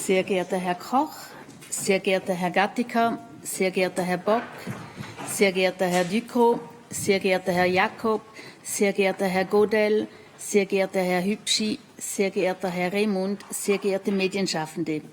Sehr geehrter Herr Koch, sehr geehrter Herr Gattiker, sehr geehrter Herr Bock, sehr geehrter Herr Ducrot, sehr geehrter Herr Jakob, sehr geehrter Herr Godel, sehr geehrter Herr Hübschi, sehr geehrter Herr Remund, sehr geehrte Medienschaffende.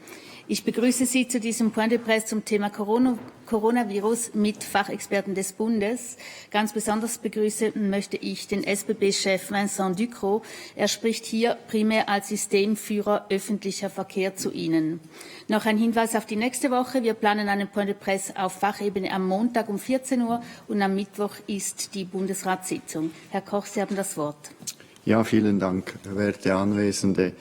Ich begrüße Sie zu diesem Point de Presse zum Thema Coronavirus mit Fachexperten des Bundes. Ganz besonders begrüßen möchte ich den SBB-Chef Vincent Ducrot. Er spricht hier primär als Systemführer öffentlicher Verkehr zu Ihnen. Noch ein Hinweis auf die nächste Woche. Wir planen einen Point de Presse auf Fachebene am Montag um 14 Uhr und am Mittwoch ist die Bundesratssitzung. Herr Koch, Sie haben das Wort. Ja, vielen Dank, werte Anwesende.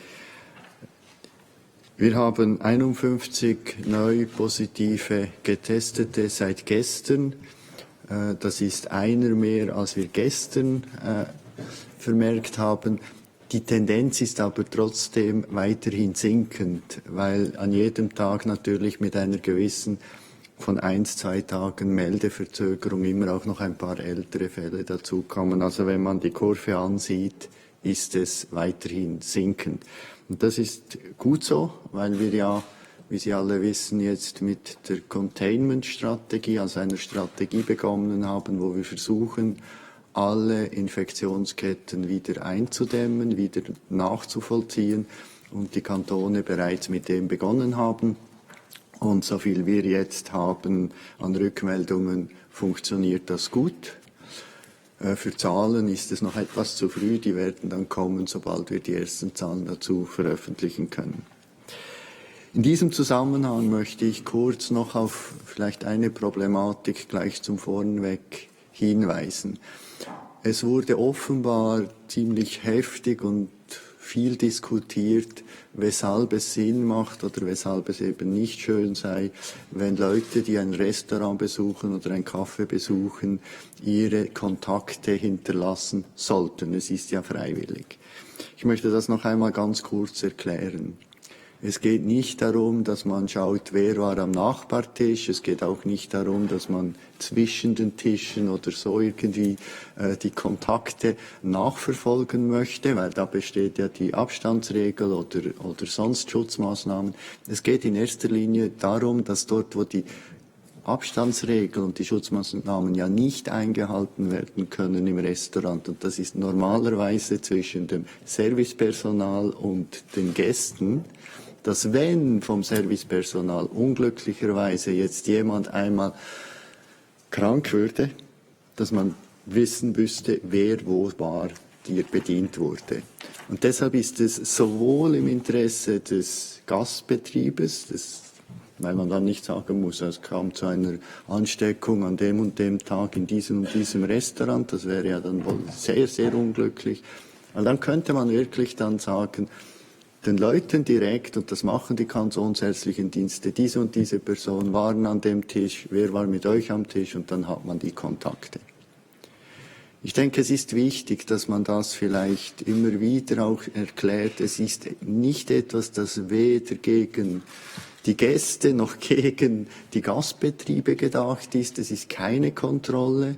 Wir haben 51 neu positive Getestete seit gestern. Das ist einer mehr, als wir gestern vermerkt haben. Die Tendenz ist aber trotzdem weiterhin sinkend, weil an jedem Tag natürlich mit einer gewissen von 1-2 Tagen Meldeverzögerung immer auch noch ein paar ältere Fälle dazukommen. Also wenn man die Kurve ansieht, ist es weiterhin sinkend. Und das ist gut so, weil wir ja, wie Sie alle wissen, jetzt mit der Containment-Strategie, also einer Strategie begonnen haben, wo wir versuchen, alle Infektionsketten wieder einzudämmen, wieder nachzuvollziehen und die Kantone bereits mit dem begonnen haben. Und so viel wir jetzt haben an Rückmeldungen, funktioniert das gut. Für Zahlen ist es noch etwas zu früh, die werden dann kommen, sobald wir die ersten Zahlen dazu veröffentlichen können. In diesem Zusammenhang möchte ich kurz noch auf vielleicht eine Problematik gleich zum Vornweg hinweisen. Es wurde offenbar ziemlich heftig und viel diskutiert, weshalb es Sinn macht oder weshalb es eben nicht schön sei, wenn Leute, die ein Restaurant besuchen oder ein Café besuchen, ihre Kontakte hinterlassen sollten. Es ist ja freiwillig. Ich möchte das noch einmal ganz kurz erklären. Es geht nicht darum, dass man schaut, wer war am Nachbartisch. Es geht auch nicht darum, dass man zwischen den Tischen oder so irgendwie die Kontakte nachverfolgen möchte, weil da besteht ja die Abstandsregel oder sonst Schutzmaßnahmen. Es geht in erster Linie darum, dass dort, wo die Abstandsregeln und die Schutzmaßnahmen ja nicht eingehalten werden können im Restaurant, und das ist normalerweise zwischen dem Servicepersonal und den Gästen, dass wenn vom Servicepersonal unglücklicherweise jetzt jemand einmal krank würde, dass man wissen müsste, wer wo war, die bedient wurde. Und deshalb ist es sowohl im Interesse des Gastbetriebes, weil man dann nicht sagen muss, es kam zu einer Ansteckung an dem und dem Tag in diesem und diesem Restaurant, das wäre ja dann wohl sehr, sehr unglücklich. Und dann könnte man wirklich dann sagen, den Leuten direkt, und das machen die kantonsärztlichen Dienste, diese und diese Person waren an dem Tisch, wer war mit euch am Tisch, und dann hat man die Kontakte. Ich denke, es ist wichtig, dass man das vielleicht immer wieder auch erklärt. Es ist nicht etwas, das weder gegen die Gäste noch gegen die Gastbetriebe gedacht ist. Es ist keine Kontrolle,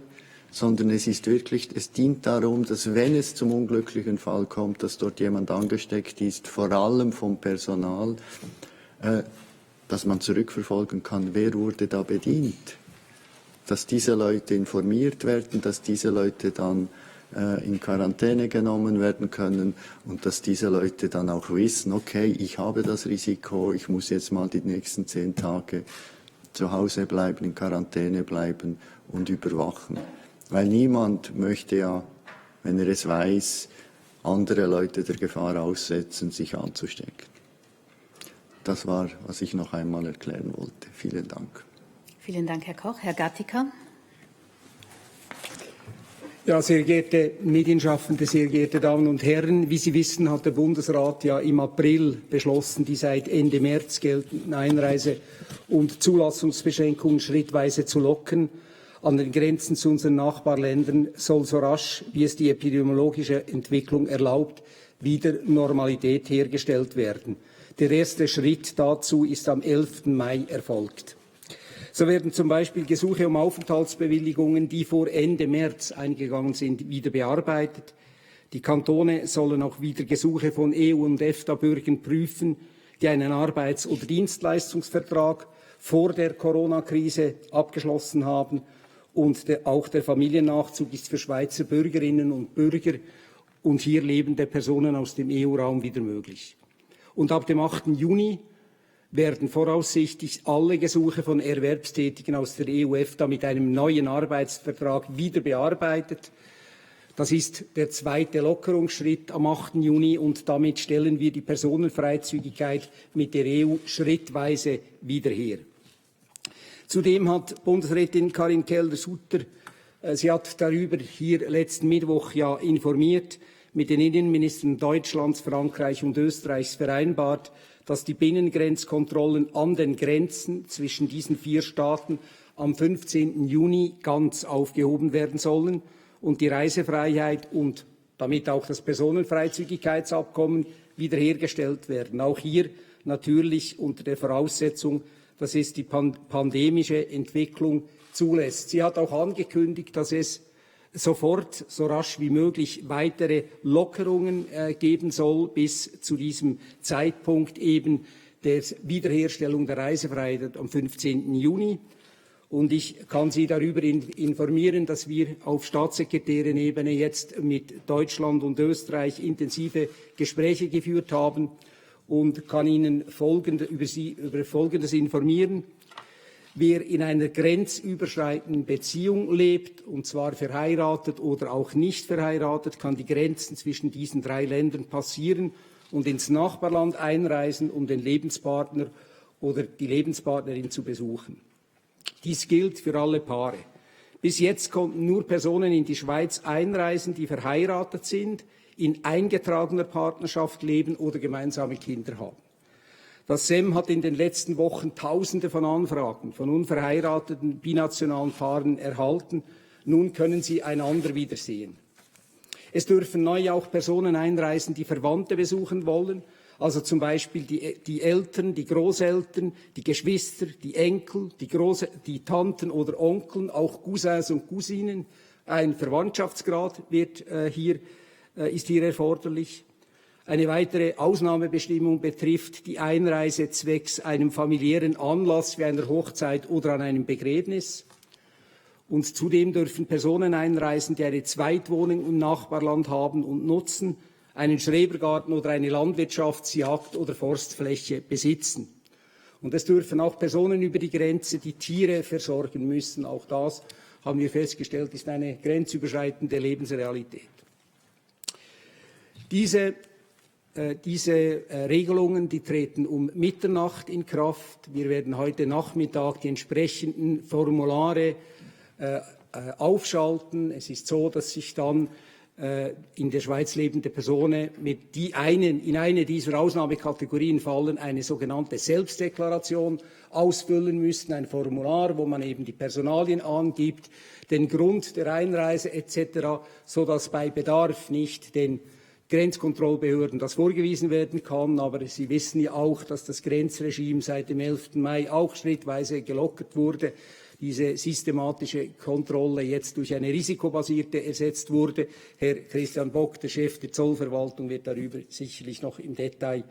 sondern es ist wirklich, es dient darum, dass wenn es zum unglücklichen Fall kommt, dass dort jemand angesteckt ist, vor allem vom Personal, dass man zurückverfolgen kann, wer wurde da bedient. Dass diese Leute informiert werden, dass diese Leute dann in Quarantäne genommen werden können und dass diese Leute dann auch wissen, okay, ich habe das Risiko, ich muss jetzt mal die nächsten 10 Tage zu Hause bleiben, in Quarantäne bleiben und überwachen. Weil niemand möchte ja, wenn er es weiß, andere Leute der Gefahr aussetzen, sich anzustecken. Das war, was ich noch einmal erklären wollte. Vielen Dank. Vielen Dank, Herr Koch. Herr Gattiker. Ja, sehr geehrte Medienschaffende, sehr geehrte Damen und Herren, wie Sie wissen, hat der Bundesrat ja im April beschlossen, die seit Ende März geltenden Einreise- und Zulassungsbeschränkungen schrittweise zu lockern. An den Grenzen zu unseren Nachbarländern soll so rasch, wie es die epidemiologische Entwicklung erlaubt, wieder Normalität hergestellt werden. Der erste Schritt dazu ist am 11. Mai erfolgt. So werden zum Beispiel Gesuche um Aufenthaltsbewilligungen, die vor Ende März eingegangen sind, wieder bearbeitet. Die Kantone sollen auch wieder Gesuche von EU- und EFTA-Bürgern prüfen. die einen Arbeits- oder Dienstleistungsvertrag vor der Corona-Krise abgeschlossen haben. Und auch der Familiennachzug ist für Schweizer Bürgerinnen und Bürger und hier lebende Personen aus dem EU-Raum wieder möglich. Und ab dem 8. Juni werden voraussichtlich alle Gesuche von Erwerbstätigen aus der EU-EFTA mit einem neuen Arbeitsvertrag wieder bearbeitet. Das ist der zweite Lockerungsschritt am 8. Juni und damit stellen wir die Personenfreizügigkeit mit der EU schrittweise wieder her. Zudem hat Bundesrätin Karin Keller-Sutter, sie hat darüber hier letzten Mittwoch ja informiert, mit den Innenministern Deutschlands, Frankreich und Österreichs vereinbart, dass die Binnengrenzkontrollen an den Grenzen zwischen diesen 4 Staaten am 15. Juni ganz aufgehoben werden sollen und die Reisefreiheit und damit auch das Personenfreizügigkeitsabkommen wiederhergestellt werden. Auch hier natürlich unter der Voraussetzung, dass es die pandemische Entwicklung zulässt. Sie hat auch angekündigt, dass es sofort, so rasch wie möglich, weitere Lockerungen geben soll, bis zu diesem Zeitpunkt eben der Wiederherstellung der Reisefreiheit am 15. Juni. Und ich kann Sie darüber informieren, dass wir auf Staatssekretärenebene jetzt mit Deutschland und Österreich intensive Gespräche geführt haben und kann Ihnen über Folgendes informieren. Wer in einer grenzüberschreitenden Beziehung lebt, und zwar verheiratet oder auch nicht verheiratet, kann die Grenzen zwischen diesen 3 Ländern passieren und ins Nachbarland einreisen, um den Lebenspartner oder die Lebenspartnerin zu besuchen. Dies gilt für alle Paare. Bis jetzt konnten nur Personen in die Schweiz einreisen, die verheiratet sind, in eingetragener Partnerschaft leben oder gemeinsame Kinder haben. Das SEM hat in den letzten Wochen Tausende von Anfragen von unverheirateten binationalen Paaren erhalten. Nun können sie einander wiedersehen. Es dürfen neu auch Personen einreisen, die Verwandte besuchen wollen, also zum Beispiel die Eltern, die Großeltern, die Geschwister, die Enkel, die Tanten oder Onkeln, auch Cousins und Cousinen. Ein Verwandtschaftsgrad ist hier erforderlich. Eine weitere Ausnahmebestimmung betrifft die Einreise zwecks einem familiären Anlass wie einer Hochzeit oder an einem Begräbnis. Und zudem dürfen Personen einreisen, die eine Zweitwohnung im Nachbarland haben und nutzen, einen Schrebergarten oder eine Landwirtschafts-, Jagd- oder Forstfläche besitzen. Und es dürfen auch Personen über die Grenze, die Tiere versorgen müssen. Auch das haben wir festgestellt, ist eine grenzüberschreitende Lebensrealität. Diese Regelungen, die treten um Mitternacht in Kraft. Wir werden heute Nachmittag die entsprechenden Formulare aufschalten. Es ist so, dass sich dann in der Schweiz lebende Personen in eine dieser Ausnahmekategorien fallen, eine sogenannte Selbstdeklaration ausfüllen müssen, ein Formular, wo man eben die Personalien angibt, den Grund der Einreise etc., sodass bei Bedarf nicht den Grenzkontrollbehörden das vorgewiesen werden kann. Aber Sie wissen ja auch, dass das Grenzregime seit dem 11. Mai auch schrittweise gelockert wurde, diese systematische Kontrolle jetzt durch eine risikobasierte ersetzt wurde. Herr Christian Bock, der Chef der Zollverwaltung, wird darüber sicherlich noch im Detail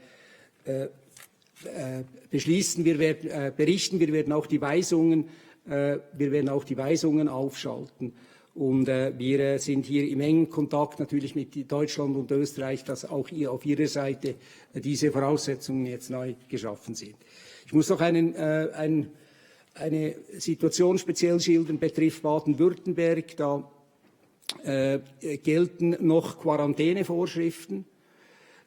berichten. Wir werden auch die Weisungen aufschalten. Und wir sind hier im engen Kontakt natürlich mit Deutschland und Österreich, dass auch auf ihrer Seite diese Voraussetzungen jetzt neu geschaffen sind. Ich muss noch eine Situation speziell schildern, betrifft Baden-Württemberg. Da gelten noch Quarantänevorschriften.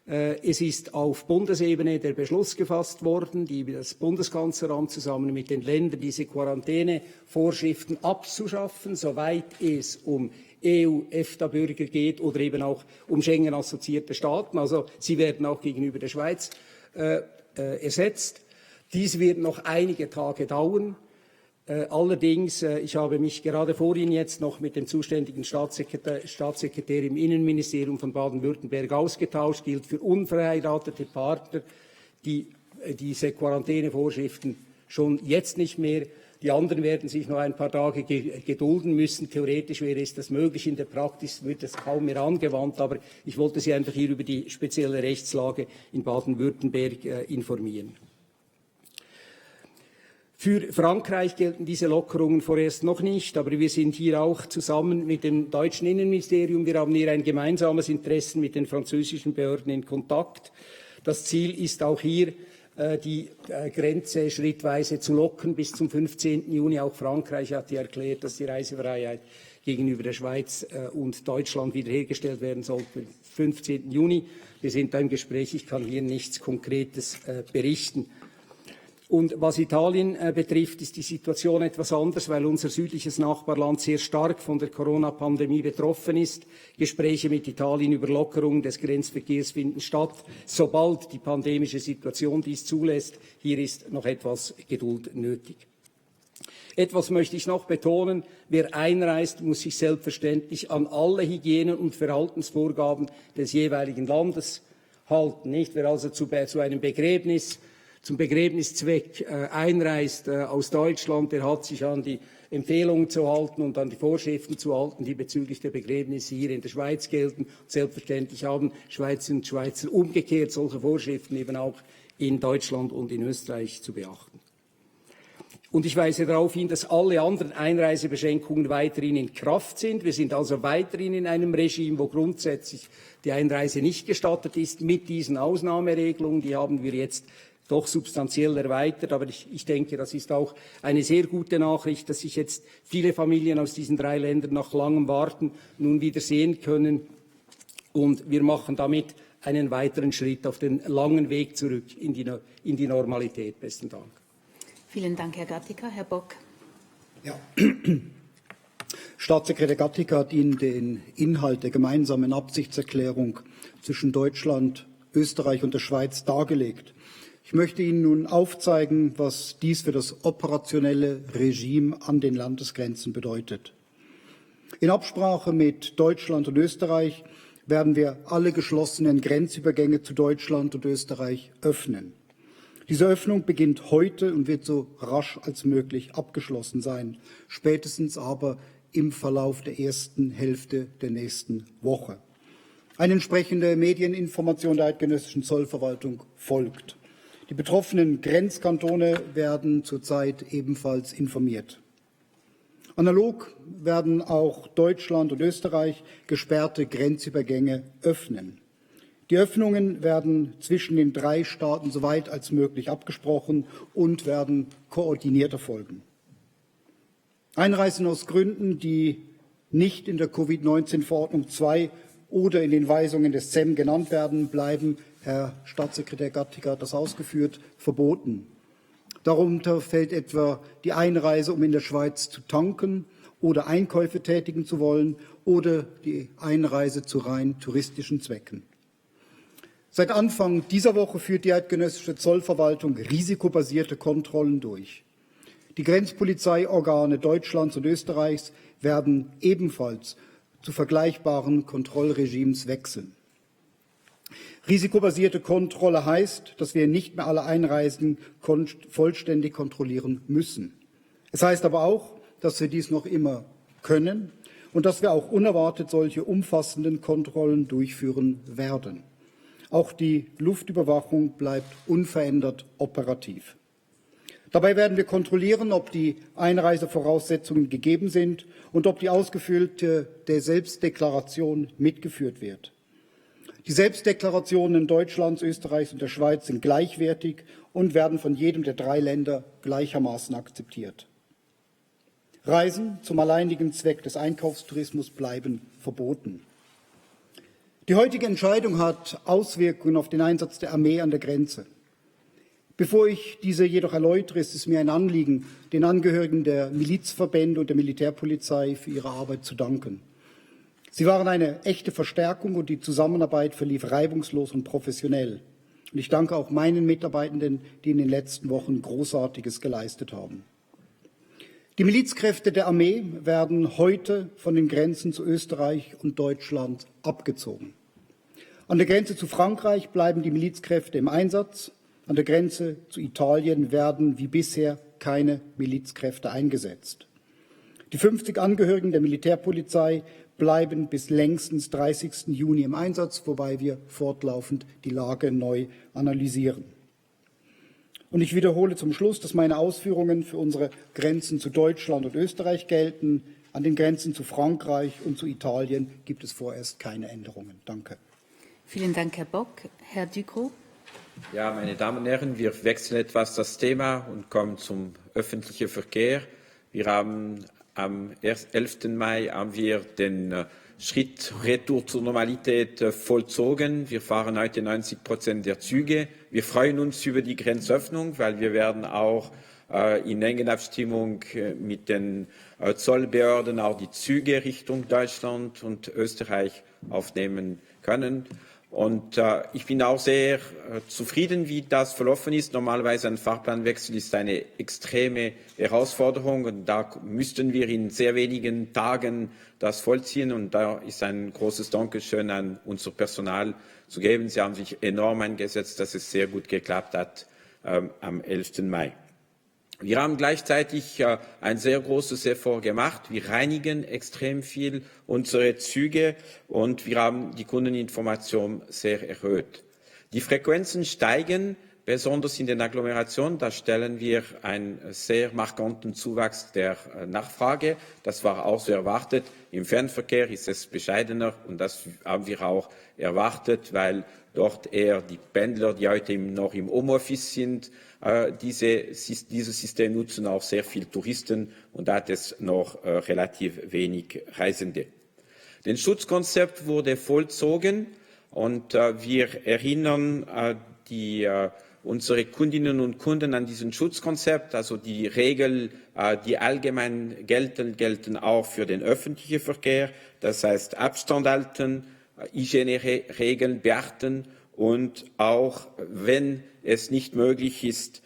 Es ist auf Bundesebene der Beschluss gefasst worden, das Bundeskanzleramt zusammen mit den Ländern diese Quarantänevorschriften abzuschaffen, soweit es um EU-EFTA-Bürger geht oder eben auch um Schengen-assoziierte Staaten. Also sie werden auch gegenüber der Schweiz ersetzt. Dies wird noch einige Tage dauern. Allerdings, ich habe mich gerade vorhin jetzt noch mit dem zuständigen Staatssekretär im Innenministerium von Baden-Württemberg ausgetauscht, gilt für unverheiratete Partner diese Quarantänevorschriften schon jetzt nicht mehr. Die anderen werden sich noch ein paar Tage gedulden müssen. Theoretisch wäre es das möglich, in der Praxis wird es kaum mehr angewandt. Aber ich wollte Sie einfach hier über die spezielle Rechtslage in Baden-Württemberg informieren. Für Frankreich gelten diese Lockerungen vorerst noch nicht, aber wir sind hier auch zusammen mit dem deutschen Innenministerium. Wir haben hier ein gemeinsames Interesse mit den französischen Behörden in Kontakt. Das Ziel ist auch hier, die Grenze schrittweise zu lockern bis zum 15. Juni. Auch Frankreich hat erklärt, dass die Reisefreiheit gegenüber der Schweiz und Deutschland wiederhergestellt werden soll für 15. Juni. Wir sind da im Gespräch. Ich kann hier nichts Konkretes berichten. Und was Italien betrifft, ist die Situation etwas anders, weil unser südliches Nachbarland sehr stark von der Corona-Pandemie betroffen ist. Gespräche mit Italien über Lockerung des Grenzverkehrs finden statt, sobald die pandemische Situation dies zulässt. Hier ist noch etwas Geduld nötig. Etwas möchte ich noch betonen. Wer einreist, muss sich selbstverständlich an alle Hygiene- und Verhaltensvorgaben des jeweiligen Landes halten. Nicht? Wer also zu einem zum Begräbniszweck einreist aus Deutschland, der hat sich an die Empfehlungen zu halten und an die Vorschriften zu halten, die bezüglich der Begräbnisse hier in der Schweiz gelten. Selbstverständlich haben Schweizerinnen und Schweizer umgekehrt solche Vorschriften eben auch in Deutschland und in Österreich zu beachten. Und ich weise darauf hin, dass alle anderen Einreisebeschränkungen weiterhin in Kraft sind. Wir sind also weiterhin in einem Regime, wo grundsätzlich die Einreise nicht gestattet ist, mit diesen Ausnahmeregelungen. Die haben wir jetzt doch substanziell erweitert. Aber ich denke, das ist auch eine sehr gute Nachricht, dass sich jetzt viele Familien aus diesen 3 Ländern nach langem Warten nun wieder sehen können. Und wir machen damit einen weiteren Schritt auf den langen Weg zurück in die Normalität. Besten Dank. Vielen Dank, Herr Gattiker. Herr Bock. Ja. Staatssekretär Gattiker hat Ihnen den Inhalt der gemeinsamen Absichtserklärung zwischen Deutschland, Österreich und der Schweiz dargelegt. Ich möchte Ihnen nun aufzeigen, was dies für das operationelle Regime an den Landesgrenzen bedeutet. In Absprache mit Deutschland und Österreich werden wir alle geschlossenen Grenzübergänge zu Deutschland und Österreich öffnen. Diese Öffnung beginnt heute und wird so rasch als möglich abgeschlossen sein, spätestens aber im Verlauf der ersten Hälfte der nächsten Woche. Eine entsprechende Medieninformation der Eidgenössischen Zollverwaltung folgt. Die betroffenen Grenzkantone werden zurzeit ebenfalls informiert. Analog werden auch Deutschland und Österreich gesperrte Grenzübergänge öffnen. Die Öffnungen werden zwischen den 3 Staaten soweit als möglich abgesprochen und werden koordiniert erfolgen. Einreisen aus Gründen, die nicht in der Covid-19-Verordnung 2 oder in den Weisungen des ZEM genannt werden, bleiben, Herr Staatssekretär Gattiker hat das ausgeführt, verboten. Darunter fällt etwa die Einreise, um in der Schweiz zu tanken oder Einkäufe tätigen zu wollen, oder die Einreise zu rein touristischen Zwecken. Seit Anfang dieser Woche führt die Eidgenössische Zollverwaltung risikobasierte Kontrollen durch. Die Grenzpolizeiorgane Deutschlands und Österreichs werden ebenfalls zu vergleichbaren Kontrollregimes wechseln. Risikobasierte Kontrolle heißt, dass wir nicht mehr alle Einreisen vollständig kontrollieren müssen. Es heißt aber auch, dass wir dies noch immer können und dass wir auch unerwartet solche umfassenden Kontrollen durchführen werden. Auch die Luftüberwachung bleibt unverändert operativ. Dabei werden wir kontrollieren, ob die Einreisevoraussetzungen gegeben sind und ob die ausgefüllte Selbstdeklaration mitgeführt wird. Die Selbstdeklarationen Deutschlands, Österreichs und der Schweiz sind gleichwertig und werden von jedem der 3 Länder gleichermaßen akzeptiert. Reisen zum alleinigen Zweck des Einkaufstourismus bleiben verboten. Die heutige Entscheidung hat Auswirkungen auf den Einsatz der Armee an der Grenze. Bevor ich diese jedoch erläutere, ist es mir ein Anliegen, den Angehörigen der Milizverbände und der Militärpolizei für ihre Arbeit zu danken. Sie waren eine echte Verstärkung und die Zusammenarbeit verlief reibungslos und professionell. Und ich danke auch meinen Mitarbeitenden, die in den letzten Wochen Großartiges geleistet haben. Die Milizkräfte der Armee werden heute von den Grenzen zu Österreich und Deutschland abgezogen. An der Grenze zu Frankreich bleiben die Milizkräfte im Einsatz. An der Grenze zu Italien werden wie bisher keine Milizkräfte eingesetzt. Die 50 Angehörigen der Militärpolizei bleiben bis längstens 30. Juni im Einsatz, wobei wir fortlaufend die Lage neu analysieren. Und ich wiederhole zum Schluss, dass meine Ausführungen für unsere Grenzen zu Deutschland und Österreich gelten. An den Grenzen zu Frankreich und zu Italien gibt es vorerst keine Änderungen. Danke. Vielen Dank, Herr Bock. Herr Ducrot. Ja, meine Damen und Herren, wir wechseln etwas das Thema und kommen zum öffentlichen Verkehr. Wir haben am 11. Mai haben wir den Schritt Retour zur Normalität vollzogen. Wir fahren heute 90% der Züge. Wir freuen uns über die Grenzöffnung, weil wir werden auch in enger Abstimmung mit den Zollbehörden auch die Züge Richtung Deutschland und Österreich aufnehmen können. Und ich bin auch sehr zufrieden, wie das verlaufen ist. Normalerweise ein Fahrplanwechsel ist eine extreme Herausforderung und da müssten wir in sehr wenigen Tagen das vollziehen. Und da ist ein großes Dankeschön an unser Personal zu geben. Sie haben sich enorm eingesetzt, dass es sehr gut geklappt hat am 11. Mai. Wir haben gleichzeitig ein sehr großes Effort gemacht. Wir reinigen extrem viel unsere Züge und wir haben die Kundeninformation sehr erhöht. Die Frequenzen steigen, besonders in den Agglomerationen. Da stellen wir einen sehr markanten Zuwachs der Nachfrage. Das war auch so erwartet. Im Fernverkehr ist es bescheidener und das haben wir auch erwartet, weil dort eher die Pendler, die heute noch im Homeoffice sind, dieses System nutzen, auch sehr viele Touristen und da hat es noch relativ wenig Reisende. Das Schutzkonzept wurde vollzogen und wir erinnern unsere Kundinnen und Kunden an diesen Schutzkonzept. Also die Regeln, die allgemein gelten auch für den öffentlichen Verkehr. Das heißt Abstand halten, Hygieneregeln beachten und auch, wenn es nicht möglich ist,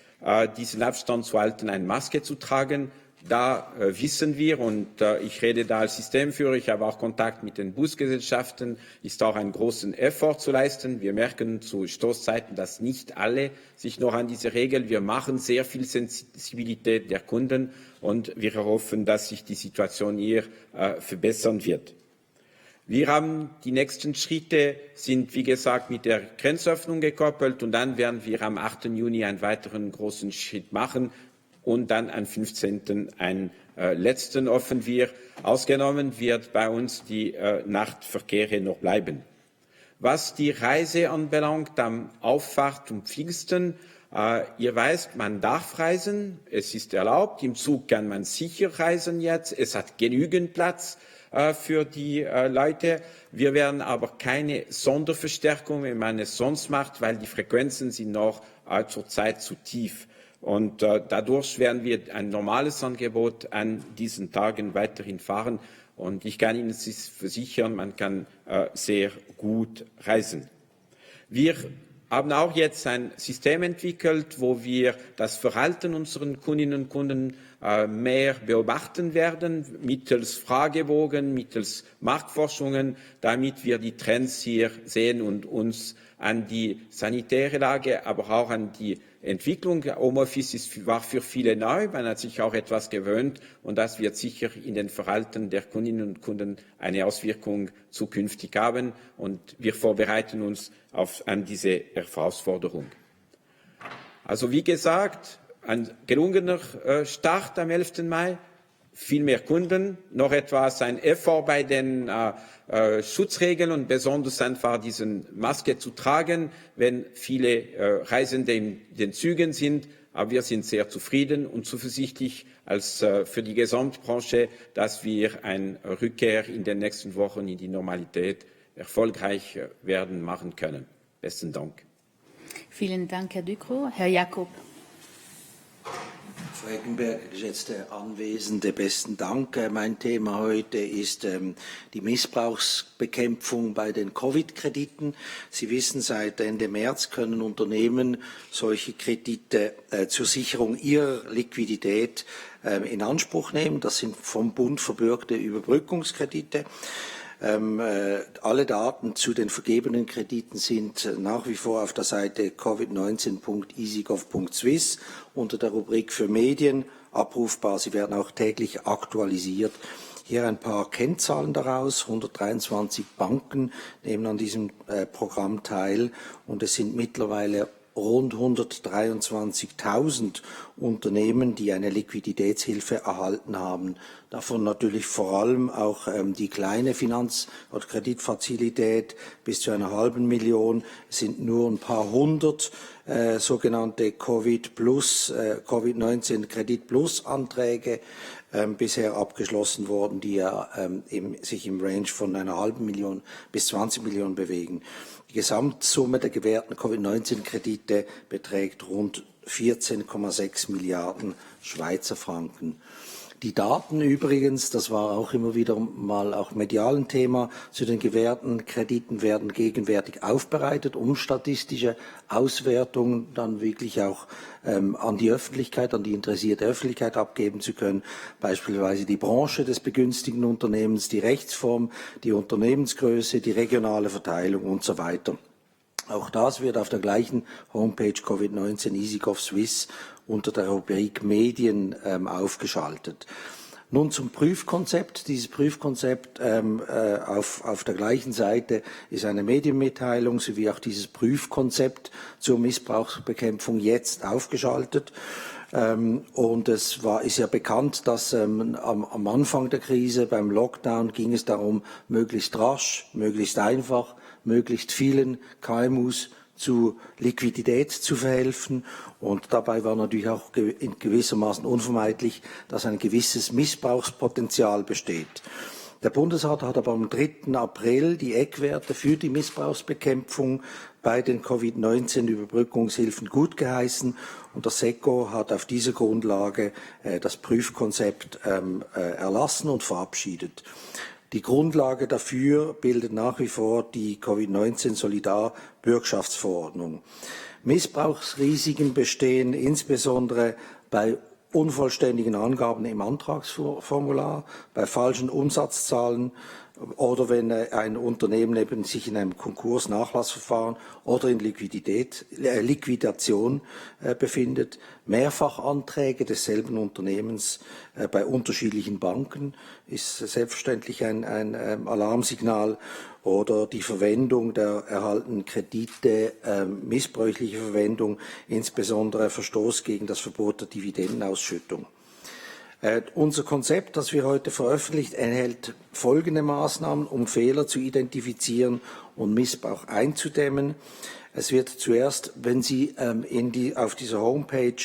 diesen Abstand zu halten, eine Maske zu tragen. Da wissen wir, und ich rede da als Systemführer, ich habe auch Kontakt mit den Busgesellschaften, ist auch einen großen Effort zu leisten. Wir merken zu Stoßzeiten, dass nicht alle sich noch an diese Regeln. Wir machen sehr viel Sensibilität der Kunden und wir hoffen, dass sich die Situation hier verbessern wird. Wir haben die nächsten Schritte, sind wie gesagt mit der Grenzöffnung gekoppelt und dann werden wir am 8. Juni einen weiteren großen Schritt machen und dann am 15. einen letzten hoffen wir. Ausgenommen wird bei uns die Nachtverkehre noch bleiben. Was die Reise anbelangt, am Auffahrt und Pfingsten, ihr weißt, man darf reisen, es ist erlaubt, im Zug kann man sicher reisen jetzt, es hat genügend Platz für die Leute. Wir werden aber keine Sonderverstärkung, wie man es sonst macht, weil die Frequenzen sind noch zurzeit zu tief. Und dadurch werden wir ein normales Angebot an diesen Tagen weiterhin fahren. Und ich kann Ihnen versichern, man kann sehr gut reisen. Wir haben auch jetzt ein System entwickelt, wo wir das Verhalten unserer Kundinnen und Kunden mehr beobachten werden, mittels Fragebogen, mittels Marktforschungen, damit wir die Trends hier sehen und uns an die sanitäre Lage, aber auch an die Entwicklung. Homeoffice war für viele neu, man hat sich auch etwas gewöhnt und das wird sicher in den Verhalten der Kundinnen und Kunden eine Auswirkung zukünftig haben und wir vorbereiten uns an diese Herausforderung. Also wie gesagt, ein gelungener Start am 11. Mai, viel mehr Kunden, noch etwas ein Effort bei den Schutzregeln und besonders einfach diese Maske zu tragen, wenn viele Reisende in den Zügen sind. Aber wir sind sehr zufrieden und zuversichtlich für die Gesamtbranche, dass wir eine Rückkehr in den nächsten Wochen in die Normalität erfolgreich machen können. Besten Dank. Vielen Dank, Herr Ducrot. Herr Jakob. Frau Eggenberger, geschätzte Anwesende, besten Dank. Mein Thema heute ist die Missbrauchsbekämpfung bei den Covid-Krediten. Sie wissen, seit Ende März können Unternehmen solche Kredite zur Sicherung ihrer Liquidität in Anspruch nehmen. Das sind vom Bund verbürgte Überbrückungskredite. Alle Daten zu den vergebenen Krediten sind nach wie vor auf der Seite covid19.easygov.swiss unter der Rubrik für Medien abrufbar. Sie werden auch täglich aktualisiert. Hier ein paar Kennzahlen daraus. 123 Banken nehmen an diesem Programm teil und es sind mittlerweile rund 123.000 Unternehmen, die eine Liquiditätshilfe erhalten haben. Davon natürlich vor allem auch die kleine Finanz- oder Kreditfazilität bis zu einer halben Million. Es sind nur ein paar hundert sogenannte Covid-19 Kredit-Plus-Anträge bisher abgeschlossen worden, die sich im Range von einer halben Million bis 20 Millionen bewegen. Die Gesamtsumme der gewährten Covid-19-Kredite beträgt rund 14,6 Milliarden Schweizer Franken. Die Daten übrigens, das war auch immer wieder mal auch medial ein Thema, zu den gewährten Krediten werden gegenwärtig aufbereitet, um statistische Auswertungen dann wirklich auch an die Öffentlichkeit, an die interessierte Öffentlichkeit abgeben zu können. Beispielsweise die Branche des begünstigten Unternehmens, die Rechtsform, die Unternehmensgröße, die regionale Verteilung und so weiter. Auch das wird auf der gleichen Homepage Covid-19 EasyGov Swiss unter der Rubrik Medien aufgeschaltet. Nun zum Prüfkonzept. Dieses Prüfkonzept auf der gleichen Seite ist eine Medienmitteilung sowie auch dieses Prüfkonzept zur Missbrauchsbekämpfung jetzt aufgeschaltet. Und es ist ja bekannt, dass am Anfang der Krise, beim Lockdown, ging es darum, möglichst rasch, möglichst einfach, möglichst vielen KMUs zu Liquidität zu verhelfen. Und dabei war natürlich auch in gewissermaßen unvermeidlich, dass ein gewisses Missbrauchspotenzial besteht. Der Bundesrat hat aber am 3. April die Eckwerte für die Missbrauchsbekämpfung bei den Covid-19-Überbrückungshilfen gutgeheißen und das SECO hat auf dieser Grundlage das Prüfkonzept erlassen und verabschiedet. Die Grundlage dafür bildet nach wie vor die Covid-19-Solidarbürgschaftsverordnung. Missbrauchsrisiken bestehen insbesondere bei unvollständigen Angaben im Antragsformular, bei falschen Umsatzzahlen oder wenn ein Unternehmen eben sich in einem Konkursnachlassverfahren oder in Liquidation befindet, Mehrfachanträge desselben Unternehmens bei unterschiedlichen Banken ist selbstverständlich ein Alarmsignal oder die Verwendung der erhaltenen Kredite, missbräuchliche Verwendung, insbesondere Verstoß gegen das Verbot der Dividendenausschüttung. Unser Konzept, das wir heute veröffentlicht, enthält folgende Maßnahmen, um Fehler zu identifizieren und Missbrauch einzudämmen. Es wird zuerst, wenn Sie auf dieser Homepage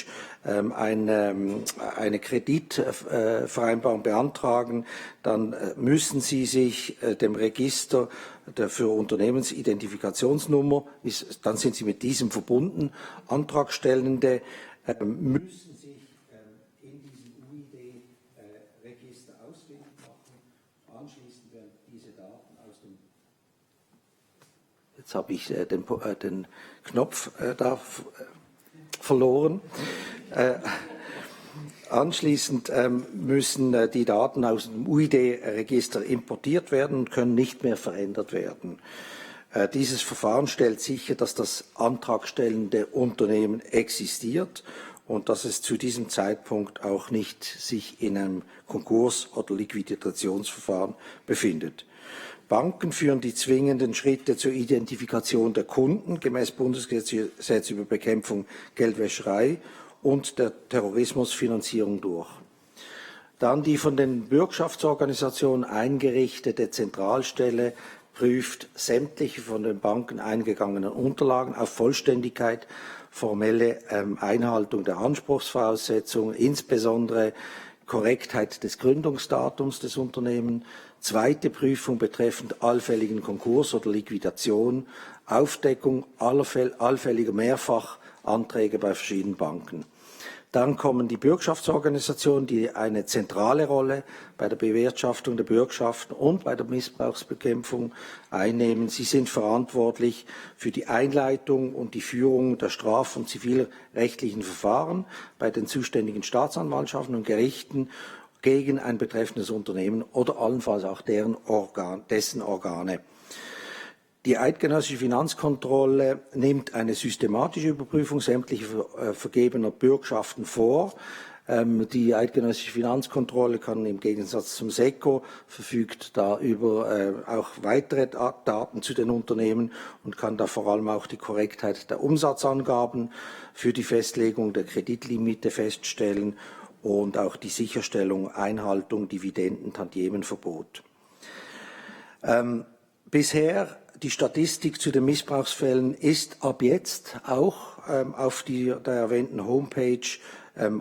eine Kreditvereinbarung beantragen, dann müssen Sie sich dem Register für Unternehmensidentifikationsnummer, dann sind Sie mit diesem verbunden. Antragstellende müssen sich in diesem UID-Register ausfindig machen. Anschließend werden diese Daten aus dem... Jetzt habe ich den Knopf da verloren. Anschließend müssen die Daten aus dem UID-Register importiert werden und können nicht mehr verändert werden. Dieses Verfahren stellt sicher, dass das antragstellende Unternehmen existiert und dass es zu diesem Zeitpunkt auch nicht sich in einem Konkurs- oder Liquidationsverfahren befindet. Banken führen die zwingenden Schritte zur Identifikation der Kunden gemäß Bundesgesetz über Bekämpfung Geldwäscherei und der Terrorismusfinanzierung durch. Dann die von den Bürgschaftsorganisationen eingerichtete Zentralstelle prüft sämtliche von den Banken eingegangenen Unterlagen auf Vollständigkeit, formelle Einhaltung der Anspruchsvoraussetzungen, insbesondere Korrektheit des Gründungsdatums des Unternehmens, zweite Prüfung betreffend allfälligen Konkurs oder Liquidation, Aufdeckung allfälliger Mehrfachanträge bei verschiedenen Banken. Dann kommen die Bürgschaftsorganisationen, die eine zentrale Rolle bei der Bewirtschaftung der Bürgschaften und bei der Missbrauchsbekämpfung einnehmen. Sie sind verantwortlich für die Einleitung und die Führung der straf- und zivilrechtlichen Verfahren bei den zuständigen Staatsanwaltschaften und Gerichten gegen ein betreffendes Unternehmen oder allenfalls auch dessen Organe. Die eidgenössische Finanzkontrolle nimmt eine systematische Überprüfung sämtlicher vergebener Bürgschaften vor. Die eidgenössische Finanzkontrolle kann im Gegensatz zum SECO verfügt da über auch weitere Daten zu den Unternehmen und kann da vor allem auch die Korrektheit der Umsatzangaben für die Festlegung der Kreditlimite feststellen und auch die Sicherstellung, Einhaltung, Dividenden, Tantiemenverbot. Bisher die Statistik zu den Missbrauchsfällen ist ab jetzt auch auf der erwähnten Homepage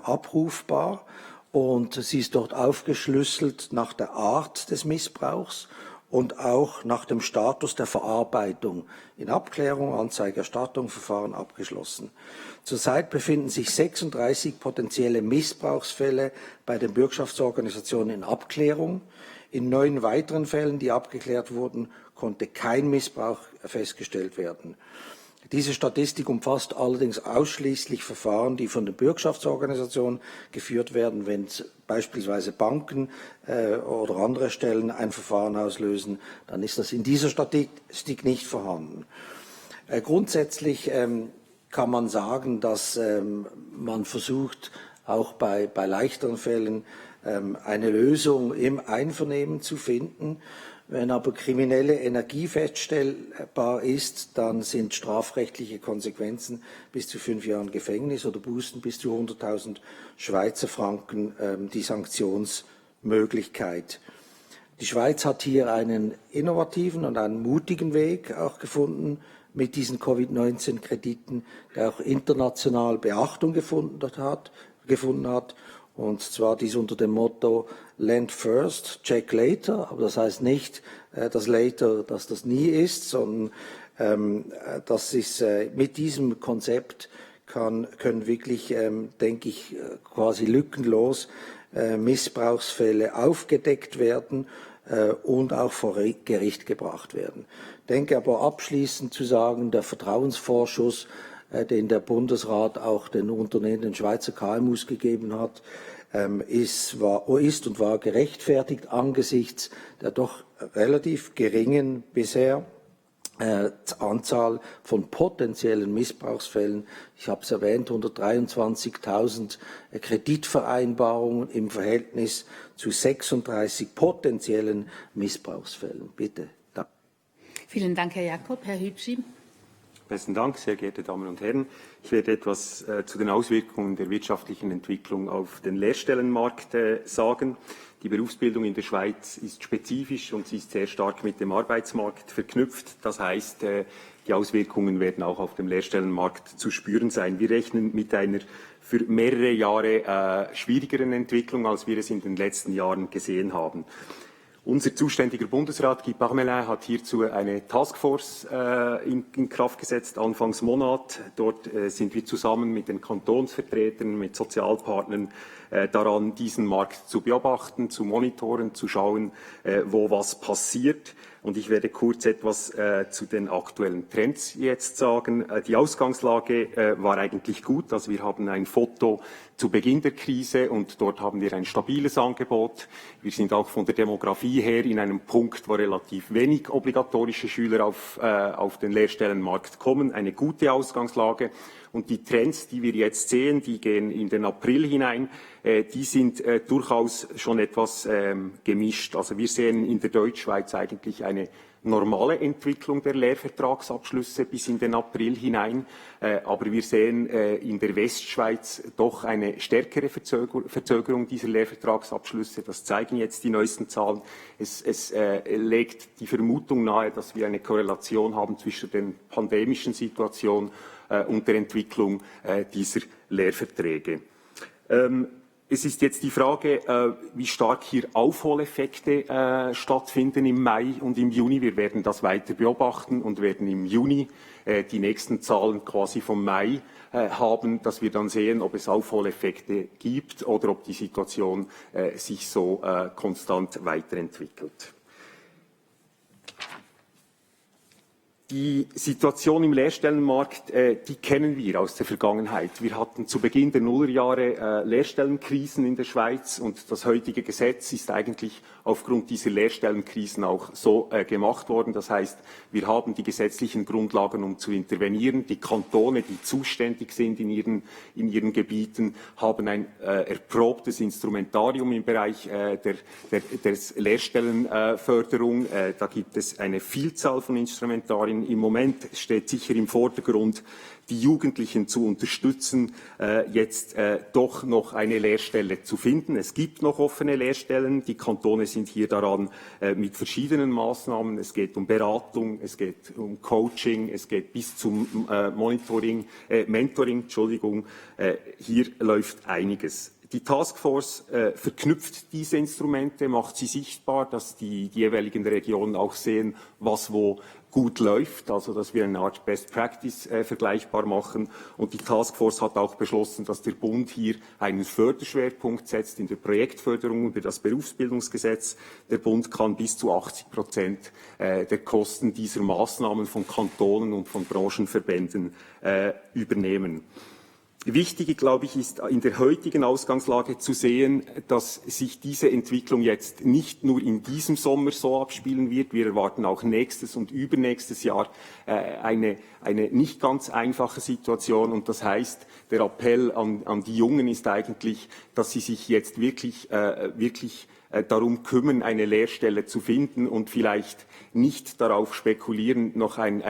abrufbar und sie ist dort aufgeschlüsselt nach der Art des Missbrauchs und auch nach dem Status der Verarbeitung in Abklärung, Anzeige, Erstattung, Verfahren abgeschlossen. Zurzeit befinden sich 36 potenzielle Missbrauchsfälle bei den Bürgschaftsorganisationen in Abklärung. In 9 weiteren Fällen, die abgeklärt wurden, konnte kein Missbrauch festgestellt werden. Diese Statistik umfasst allerdings ausschließlich Verfahren, die von den Bürgschaftsorganisationen geführt werden, wenn beispielsweise Banken oder andere Stellen ein Verfahren auslösen, dann ist das in dieser Statistik nicht vorhanden. Grundsätzlich kann man sagen, dass man versucht, auch bei leichteren Fällen eine Lösung im Einvernehmen zu finden. Wenn aber kriminelle Energie feststellbar ist, dann sind strafrechtliche Konsequenzen bis zu 5 Jahren Gefängnis oder Bußen bis zu 100.000 Schweizer Franken die Sanktionsmöglichkeit. Die Schweiz hat hier einen innovativen und einen mutigen Weg auch gefunden mit diesen Covid-19-Krediten, der auch international Beachtung gefunden hat. Und zwar dies unter dem Motto Lend first, check later. Aber das heißt nicht, dass later, dass das nie ist, sondern das ist mit diesem Konzept können wirklich, denke ich, quasi lückenlos Missbrauchsfälle aufgedeckt werden und auch vor Gericht gebracht werden. Ich denke aber abschließend zu sagen, der Vertrauensvorschuss, den der Bundesrat auch den Unternehmen, den Schweizer KMUs gegeben hat, ist und war gerechtfertigt angesichts der doch relativ geringen bisher Anzahl von potenziellen Missbrauchsfällen. Ich habe es erwähnt, 123.000 Kreditvereinbarungen im Verhältnis zu 36 potenziellen Missbrauchsfällen. Bitte. Danke. Vielen Dank, Herr Jakob. Herr Hübschi. Besten Dank, sehr geehrte Damen und Herren. Ich werde etwas zu den Auswirkungen der wirtschaftlichen Entwicklung auf den Lehrstellenmarkt sagen. Die Berufsbildung in der Schweiz ist spezifisch und sie ist sehr stark mit dem Arbeitsmarkt verknüpft. Das heißt, die Auswirkungen werden auch auf dem Lehrstellenmarkt zu spüren sein. Wir rechnen mit einer für mehrere Jahre schwierigeren Entwicklung, als wir es in den letzten Jahren gesehen haben. Unser zuständiger Bundesrat, Guy Parmelin, hat hierzu eine Taskforce in Kraft gesetzt, Anfangs Monat. Dort sind wir zusammen mit den Kantonsvertretern, mit Sozialpartnern daran, diesen Markt zu beobachten, zu monitoren, zu schauen, wo was passiert. Und ich werde kurz etwas zu den aktuellen Trends jetzt sagen. Die Ausgangslage war eigentlich gut. Also wir haben ein Foto zu Beginn der Krise und dort haben wir ein stabiles Angebot. Wir sind auch von der Demografie her in einem Punkt, wo relativ wenig obligatorische Schüler auf den Lehrstellenmarkt kommen. Eine gute Ausgangslage. Und die Trends, die wir jetzt sehen, die gehen in den April hinein, die sind durchaus schon etwas gemischt. Also wir sehen in der Deutschschweiz eigentlich eine normale Entwicklung der Lehrvertragsabschlüsse bis in den April hinein. Aber wir sehen in der Westschweiz doch eine stärkere Verzögerung dieser Lehrvertragsabschlüsse. Das zeigen jetzt die neuesten Zahlen. Es legt die Vermutung nahe, dass wir eine Korrelation haben zwischen der pandemischen Situation und der Entwicklung dieser Lehrverträge. Es ist jetzt die Frage, wie stark hier Aufholeffekte stattfinden im Mai und im Juni. Wir werden das weiter beobachten und werden im Juni die nächsten Zahlen quasi vom Mai haben, dass wir dann sehen, ob es Aufholeffekte gibt oder ob die Situation sich so konstant weiterentwickelt. Die Situation im Lehrstellenmarkt, die kennen wir aus der Vergangenheit. Wir hatten zu Beginn der Nullerjahre Lehrstellenkrisen in der Schweiz und das heutige Gesetz ist eigentlich aufgrund dieser Lehrstellenkrisen auch so gemacht worden. Das heißt, wir haben die gesetzlichen Grundlagen, um zu intervenieren. Die Kantone, die zuständig sind in ihren Gebieten, haben ein erprobtes Instrumentarium im Bereich der Lehrstellenförderung. Da gibt es eine Vielzahl von Instrumentarien. Im Moment steht sicher im Vordergrund, die Jugendlichen zu unterstützen, jetzt doch noch eine Lehrstelle zu finden. Es gibt noch offene Lehrstellen. Die Kantone sind hier daran mit verschiedenen Maßnahmen. Es geht um Beratung, es geht um Coaching, es geht bis zum Mentoring. Hier läuft einiges. Die Taskforce verknüpft diese Instrumente, macht sie sichtbar, dass die jeweiligen Regionen auch sehen, was wo gut läuft, also dass wir eine Art Best Practice vergleichbar machen. Und die Taskforce hat auch beschlossen, dass der Bund hier einen Förderschwerpunkt setzt in der Projektförderung über das Berufsbildungsgesetz. Der Bund kann bis zu 80% der Kosten dieser Maßnahmen von Kantonen und von Branchenverbänden übernehmen. Wichtig, glaube ich, ist in der heutigen Ausgangslage zu sehen, dass sich diese Entwicklung jetzt nicht nur in diesem Sommer so abspielen wird. Wir erwarten auch nächstes und übernächstes Jahr eine nicht ganz einfache Situation. Und das heißt, der Appell an die Jungen ist eigentlich, dass sie sich jetzt wirklich darum kümmern, eine Lehrstelle zu finden und vielleicht nicht darauf spekulieren, noch ein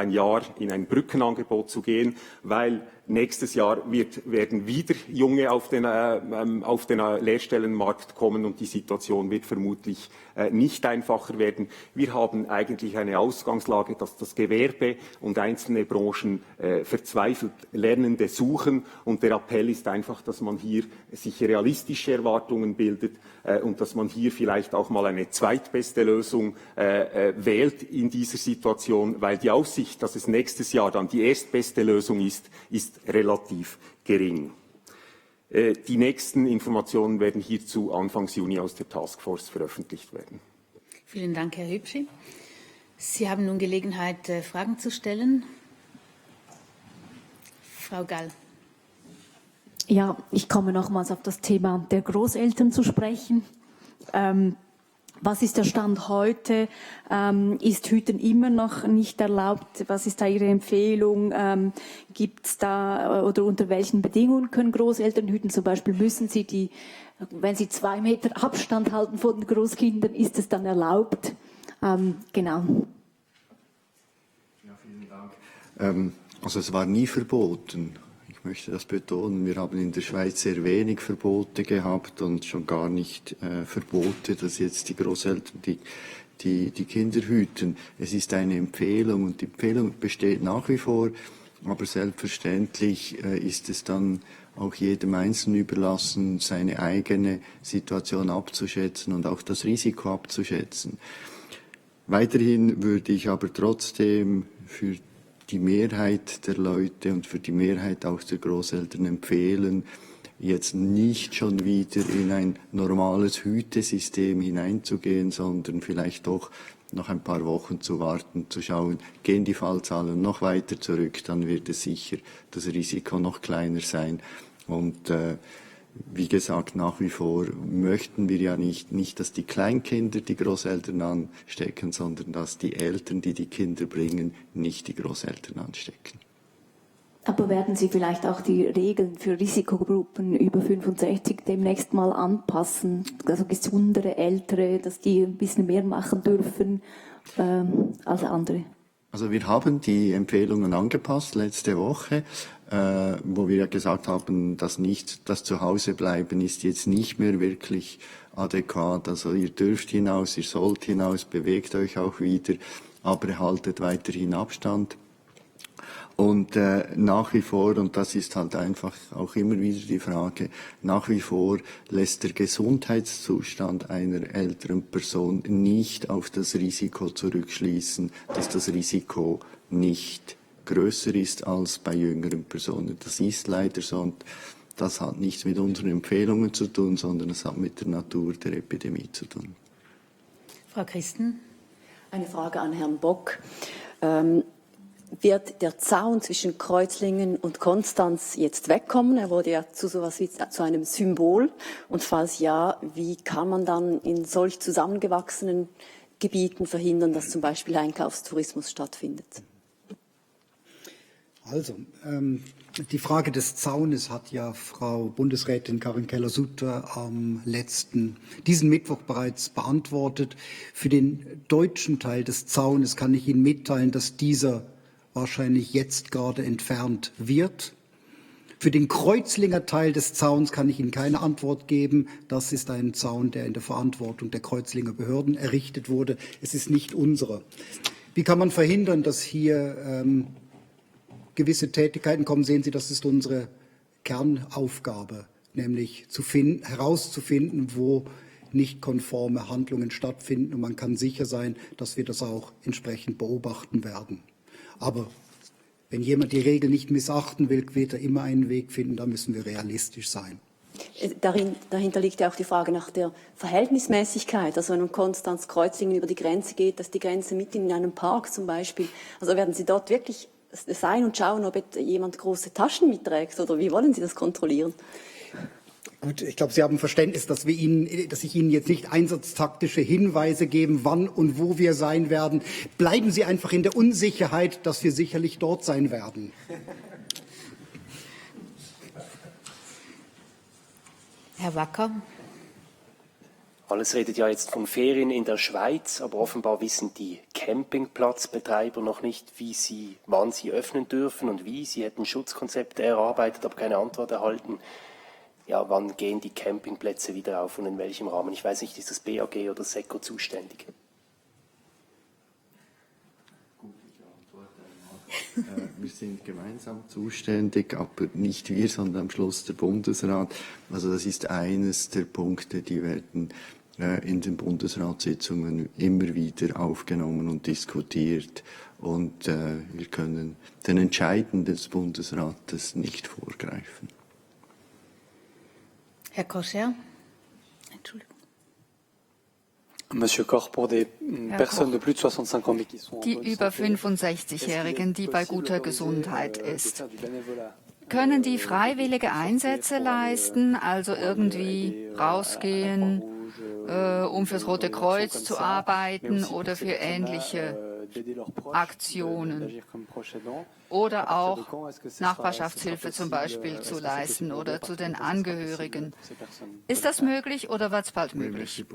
Jahr in ein Brückenangebot zu gehen, weil nächstes Jahr werden wieder Junge auf den Lehrstellenmarkt kommen und die Situation wird vermutlich nicht einfacher werden. Wir haben eigentlich eine Ausgangslage, dass das Gewerbe und einzelne Branchen verzweifelt Lernende suchen und der Appell ist einfach, dass man hier sich realistische Erwartungen bildet und dass man hier vielleicht auch mal eine zweitbeste Lösung wählt in dieser Situation, weil die Aussicht, dass es nächstes Jahr dann die erstbeste Lösung ist relativ gering. Die nächsten Informationen werden hierzu Anfang Juni aus der Taskforce veröffentlicht werden. Vielen Dank, Herr Hübschi. Sie haben nun Gelegenheit, Fragen zu stellen. Frau Gall. Ja, ich komme nochmals auf das Thema der Großeltern zu sprechen. Was ist der Stand heute? Ist Hüten immer noch nicht erlaubt? Was ist da Ihre Empfehlung? Gibt es da oder unter welchen Bedingungen können Großeltern hüten? Zum Beispiel müssen sie wenn sie 2 Meter Abstand halten von den Großkindern, ist es dann erlaubt? Genau. Ja, vielen Dank. Also es war nie verboten. Ich möchte das betonen. Wir haben in der Schweiz sehr wenig Verbote gehabt und schon gar nicht Verbote, dass jetzt die Großeltern die Kinder hüten. Es ist eine Empfehlung und die Empfehlung besteht nach wie vor, aber selbstverständlich ist es dann auch jedem Einzelnen überlassen, seine eigene Situation abzuschätzen und auch das Risiko abzuschätzen. Weiterhin würde ich aber trotzdem für die Mehrheit der Leute und für die Mehrheit auch der Großeltern empfehlen, jetzt nicht schon wieder in ein normales Hütesystem hineinzugehen, sondern vielleicht doch noch ein paar Wochen zu warten, zu schauen, gehen die Fallzahlen noch weiter zurück, dann wird es sicher das Risiko noch kleiner sein. Und wie gesagt, nach wie vor möchten wir ja nicht, dass die Kleinkinder die Großeltern anstecken, sondern dass die Eltern, die die Kinder bringen, nicht die Großeltern anstecken. Aber werden Sie vielleicht auch die Regeln für Risikogruppen über 65 demnächst mal anpassen? Also gesundere, ältere, dass die ein bisschen mehr machen dürfen als andere? Also wir haben die Empfehlungen angepasst letzte Woche, wo wir ja gesagt haben, dass das Zuhausebleiben ist jetzt nicht mehr wirklich adäquat. Also ihr dürft hinaus, ihr sollt hinaus, bewegt euch auch wieder, aber haltet weiterhin Abstand. Und nach wie vor, und das ist halt einfach auch immer wieder die Frage, nach wie vor lässt der Gesundheitszustand einer älteren Person nicht auf das Risiko zurückschließen, dass das Risiko nicht größer ist als bei jüngeren Personen. Das ist leider so und das hat nichts mit unseren Empfehlungen zu tun, sondern es hat mit der Natur der Epidemie zu tun. Frau Christen. Eine Frage an Herrn Bock. Wird der Zaun zwischen Kreuzlingen und Konstanz jetzt wegkommen? Er wurde ja zu sowas wie zu einem Symbol. Und falls ja, wie kann man dann in solch zusammengewachsenen Gebieten verhindern, dass zum Beispiel Einkaufstourismus stattfindet? Also, die Frage des Zaunes hat ja Frau Bundesrätin Karin Keller-Sutter diesen Mittwoch bereits beantwortet. Für den deutschen Teil des Zaunes kann ich Ihnen mitteilen, dass dieser wahrscheinlich jetzt gerade entfernt wird. Für den Kreuzlinger Teil des Zauns kann ich Ihnen keine Antwort geben. Das ist ein Zaun, der in der Verantwortung der Kreuzlinger Behörden errichtet wurde. Es ist nicht unserer. Wie kann man verhindern, dass hier gewisse Tätigkeiten kommen? Sehen Sie, das ist unsere Kernaufgabe, nämlich herauszufinden, wo nicht konforme Handlungen stattfinden. Und man kann sicher sein, dass wir das auch entsprechend beobachten werden. Aber wenn jemand die Regel nicht missachten will, wird er immer einen Weg finden. Da müssen wir realistisch sein. Dahinter liegt ja auch die Frage nach der Verhältnismäßigkeit. Also wenn man Konstanz-Kreuzlingen über die Grenze geht, dass die Grenze mitten in einem Park zum Beispiel, also werden Sie dort wirklich sein und schauen, ob jemand große Taschen mitträgt, oder wie wollen Sie das kontrollieren? Gut, ich glaube, Sie haben Verständnis, dass ich Ihnen jetzt nicht einsatztaktische Hinweise geben, wann und wo wir sein werden. Bleiben Sie einfach in der Unsicherheit, dass wir sicherlich dort sein werden. Herr Wacker. Alles redet ja jetzt von Ferien in der Schweiz, aber offenbar wissen die Campingplatzbetreiber noch nicht, wann sie öffnen dürfen und wie. Sie hätten Schutzkonzepte erarbeitet, aber keine Antwort erhalten. Ja, wann gehen die Campingplätze wieder auf und in welchem Rahmen? Ich weiß nicht, ist das BAG oder SECO zuständig? Wir sind gemeinsam zuständig, aber nicht wir, sondern am Schluss der Bundesrat. Also das ist eines der Punkte, die werden in den Bundesratssitzungen immer wieder aufgenommen und diskutiert. Und wir können den Entscheiden des Bundesrates nicht vorgreifen. Herr Kocher. Entschuldigung. Monsieur Koch, pour des personnes de plus de 65 ans, qui sont die über 65-Jährigen, die bei guter Gesundheit ist. Können die freiwillige Einsätze leisten, also irgendwie rausgehen, um fürs Rote Kreuz zu arbeiten oder für ähnliche Aktionen oder auch Nachbarschaftshilfe zum Beispiel zu leisten oder zu den Angehörigen. Ist das möglich oder wird es bald möglich?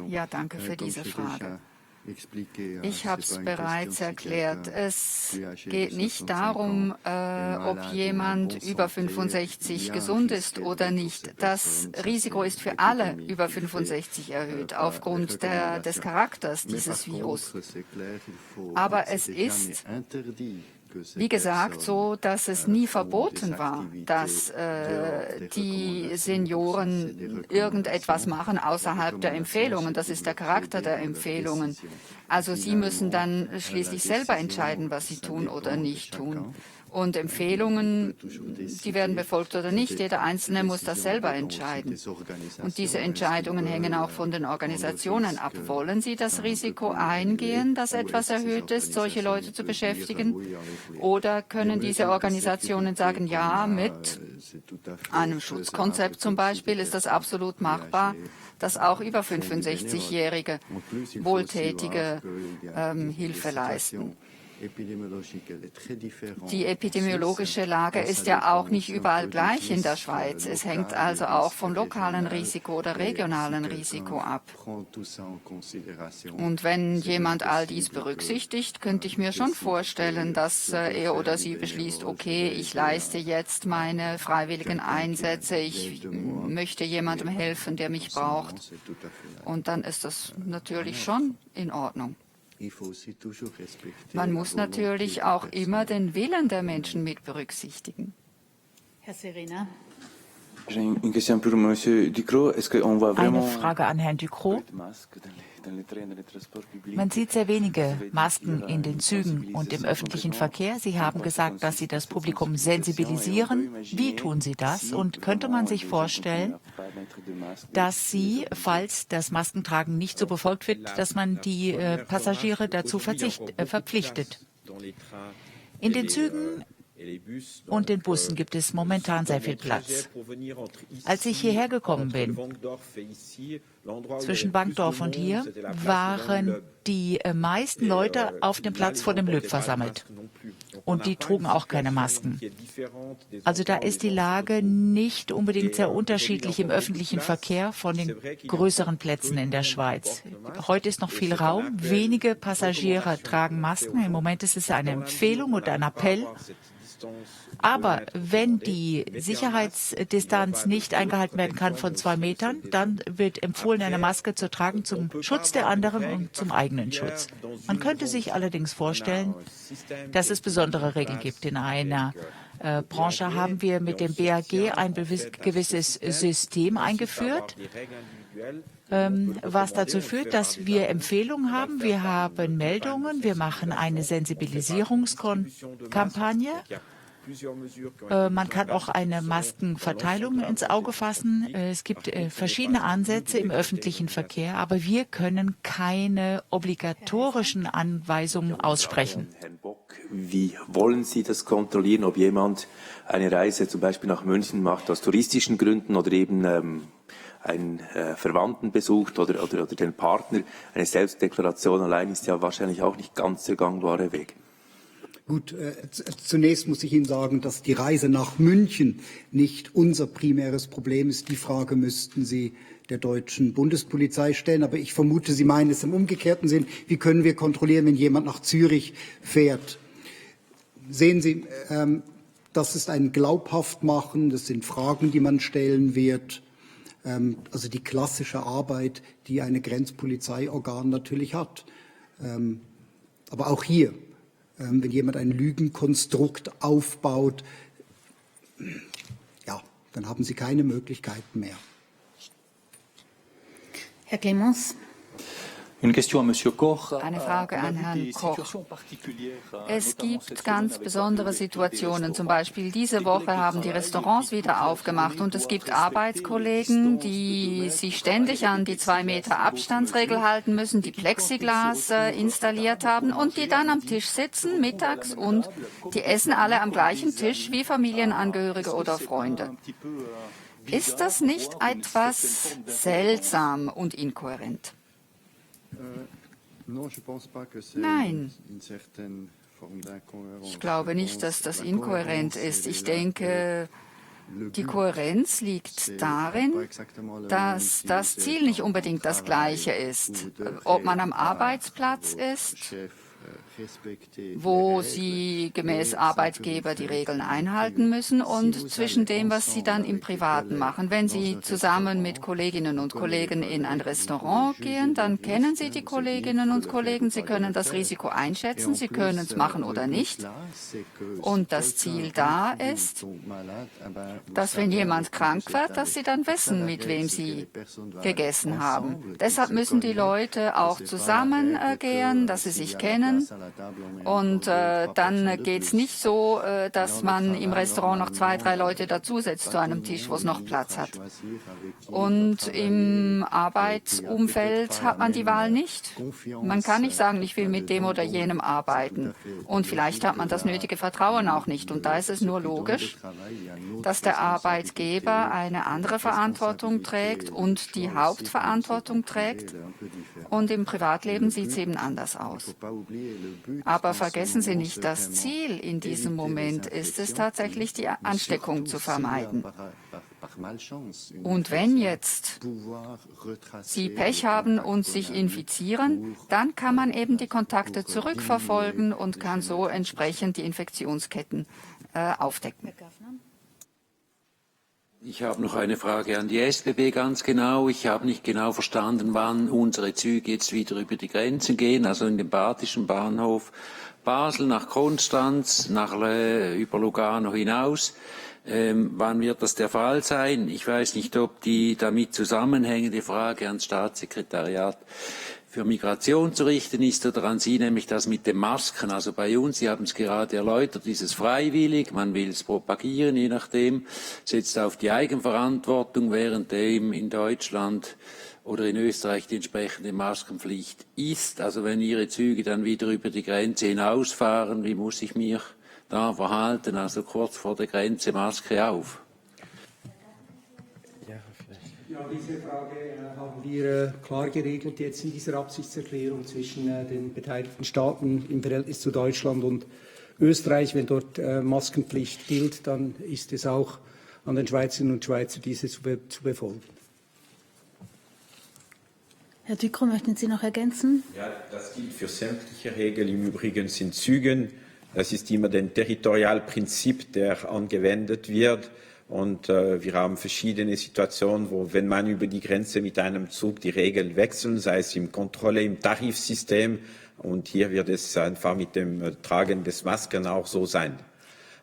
Ja, danke für diese Frage. Ich habe es bereits erklärt. Es geht nicht darum, ob jemand über 65 gesund ist oder nicht. Das Risiko ist für alle über 65 erhöht, aufgrund des Charakters dieses Virus. Aber es ist, wie gesagt, so, dass es nie verboten war, dass die Senioren irgendetwas machen außerhalb der Empfehlungen. Das ist der Charakter der Empfehlungen. Also sie müssen dann schließlich selber entscheiden, was sie tun oder nicht tun. Und Empfehlungen, die werden befolgt oder nicht. Jeder Einzelne muss das selber entscheiden. Und diese Entscheidungen hängen auch von den Organisationen ab. Wollen sie das Risiko eingehen, dass etwas erhöht ist, solche Leute zu beschäftigen? Oder können diese Organisationen sagen, ja, mit einem Schutzkonzept zum Beispiel ist das absolut machbar, dass auch über 65-Jährige wohltätige Hilfe leisten. Die epidemiologische Lage ist ja auch nicht überall gleich in der Schweiz. Es hängt also auch vom lokalen Risiko oder regionalen Risiko ab. Und wenn jemand all dies berücksichtigt, könnte ich mir schon vorstellen, dass er oder sie beschließt, okay, ich leiste jetzt meine freiwilligen Einsätze, ich möchte jemandem helfen, der mich braucht. Und dann ist das natürlich schon in Ordnung. Man muss natürlich auch immer den Willen der Menschen mit berücksichtigen. Herr Serena. Eine Frage an Herrn Ducrot. Man sieht sehr wenige Masken in den Zügen und im öffentlichen Verkehr. Sie haben gesagt, dass Sie das Publikum sensibilisieren. Wie tun Sie das? Und könnte man sich vorstellen, dass Sie, falls das Maskentragen nicht so befolgt wird, dass man die Passagiere dazu verpflichtet? In den Zügen und den Bussen gibt es momentan sehr viel Platz. Als ich hierher gekommen bin, zwischen Bankdorf und hier, waren die meisten Leute auf dem Platz vor dem LÖB versammelt. Und die trugen auch keine Masken. Also da ist die Lage nicht unbedingt sehr unterschiedlich im öffentlichen Verkehr von den größeren Plätzen in der Schweiz. Heute ist noch viel Raum. Wenige Passagiere tragen Masken. Im Moment ist es eine Empfehlung oder ein Appell. Aber wenn die Sicherheitsdistanz nicht eingehalten werden kann von 2 Metern, dann wird empfohlen, eine Maske zu tragen zum Schutz der anderen und zum eigenen Schutz. Man könnte sich allerdings vorstellen, dass es besondere Regeln gibt. In einer Branche haben wir mit dem BAG ein gewisses System eingeführt, was dazu führt, dass wir Empfehlungen haben. Wir haben Meldungen, wir machen eine Sensibilisierungskampagne. Man kann auch eine Maskenverteilung ins Auge fassen. Es gibt verschiedene Ansätze im öffentlichen Verkehr, aber wir können keine obligatorischen Anweisungen aussprechen. Herrn Bock, wie wollen Sie das kontrollieren, ob jemand eine Reise zum Beispiel nach München macht aus touristischen Gründen oder eben einen Verwandten besucht oder den Partner? Eine Selbstdeklaration allein ist ja wahrscheinlich auch nicht ganz der gangbare Weg. Gut, zunächst muss ich Ihnen sagen, dass die Reise nach München nicht unser primäres Problem ist. Die Frage müssten Sie der deutschen Bundespolizei stellen. Aber ich vermute, Sie meinen es im umgekehrten Sinn. Wie können wir kontrollieren, wenn jemand nach Zürich fährt? Sehen Sie, das ist ein Glaubhaftmachen. Das sind Fragen, die man stellen wird. Also die klassische Arbeit, die eine Grenzpolizeiorgan natürlich hat. Aber auch hier, wenn jemand ein Lügenkonstrukt aufbaut, ja, dann haben Sie keine Möglichkeiten mehr. Herr Clemens. Eine Frage an Herrn Koch. Es gibt ganz besondere Situationen. Zum Beispiel diese Woche haben die Restaurants wieder aufgemacht und es gibt Arbeitskollegen, die sich ständig an die 2 Meter Abstandsregel halten müssen, die Plexiglas installiert haben und die dann am Tisch sitzen mittags und die essen alle am gleichen Tisch wie Familienangehörige oder Freunde. Ist das nicht etwas seltsam und inkohärent? Nein, ich glaube nicht, dass das inkohärent ist. Ich denke, die Kohärenz liegt darin, dass das Ziel nicht unbedingt das gleiche ist. Ob man am Arbeitsplatz ist, wo sie gemäß Arbeitgeber die Regeln einhalten müssen und zwischen dem, was sie dann im Privaten machen. Wenn sie zusammen mit Kolleginnen und Kollegen in ein Restaurant gehen, dann kennen sie die Kolleginnen und Kollegen, sie können das Risiko einschätzen, sie können es machen oder nicht. Und das Ziel da ist, dass wenn jemand krank wird, dass sie dann wissen, mit wem sie gegessen haben. Deshalb müssen die Leute auch zusammen gehen, dass sie sich kennen. Und dann geht es nicht so, dass man im Restaurant noch 2, 3 Leute dazusetzt zu einem Tisch, wo es noch Platz hat. Und im Arbeitsumfeld hat man die Wahl nicht. Man kann nicht sagen, ich will mit dem oder jenem arbeiten. Und vielleicht hat man das nötige Vertrauen auch nicht. Und da ist es nur logisch, dass der Arbeitgeber eine andere Verantwortung trägt und die Hauptverantwortung trägt. Und im Privatleben sieht es eben anders aus. Aber vergessen Sie nicht, das Ziel in diesem Moment ist es tatsächlich, die Ansteckung zu vermeiden. Und wenn jetzt Sie Pech haben und sich infizieren, dann kann man eben die Kontakte zurückverfolgen und kann so entsprechend die Infektionsketten aufdecken. Ich habe noch eine Frage an die SBB ganz genau. Ich habe nicht genau verstanden, wann unsere Züge jetzt wieder über die Grenzen gehen, also in den Badischen Bahnhof Basel nach Konstanz, über Lugano hinaus. Wann wird das der Fall sein? Ich weiß nicht, ob die damit zusammenhängende Frage ans Staatssekretariat für Migration zu richten ist oder an Sie, nämlich das mit den Masken. Also bei uns, Sie haben es gerade erläutert, ist es freiwillig, man will es propagieren, je nachdem, setzt auf die Eigenverantwortung, währenddem in Deutschland oder in Österreich die entsprechende Maskenpflicht ist. Also wenn Ihre Züge dann wieder über die Grenze hinausfahren, wie muss ich mich da verhalten? Also kurz vor der Grenze Maske auf. Ja, diese Frage haben wir klar geregelt jetzt in dieser Absichtserklärung zwischen den beteiligten Staaten im Verhältnis zu Deutschland und Österreich. Wenn dort Maskenpflicht gilt, dann ist es auch an den Schweizerinnen und Schweizern, diese zu befolgen. Herr Ducrot, möchten Sie noch ergänzen? Ja, das gilt für sämtliche Regeln. Im Übrigen in Zügen. Das ist immer das Territorialprinzip, der angewendet wird. Und wir haben verschiedene Situationen, wo, wenn man über die Grenze mit einem Zug die Regeln wechseln, sei es im Kontrolle, im Tarifsystem. Und hier wird es einfach mit dem Tragen des Masken auch so sein.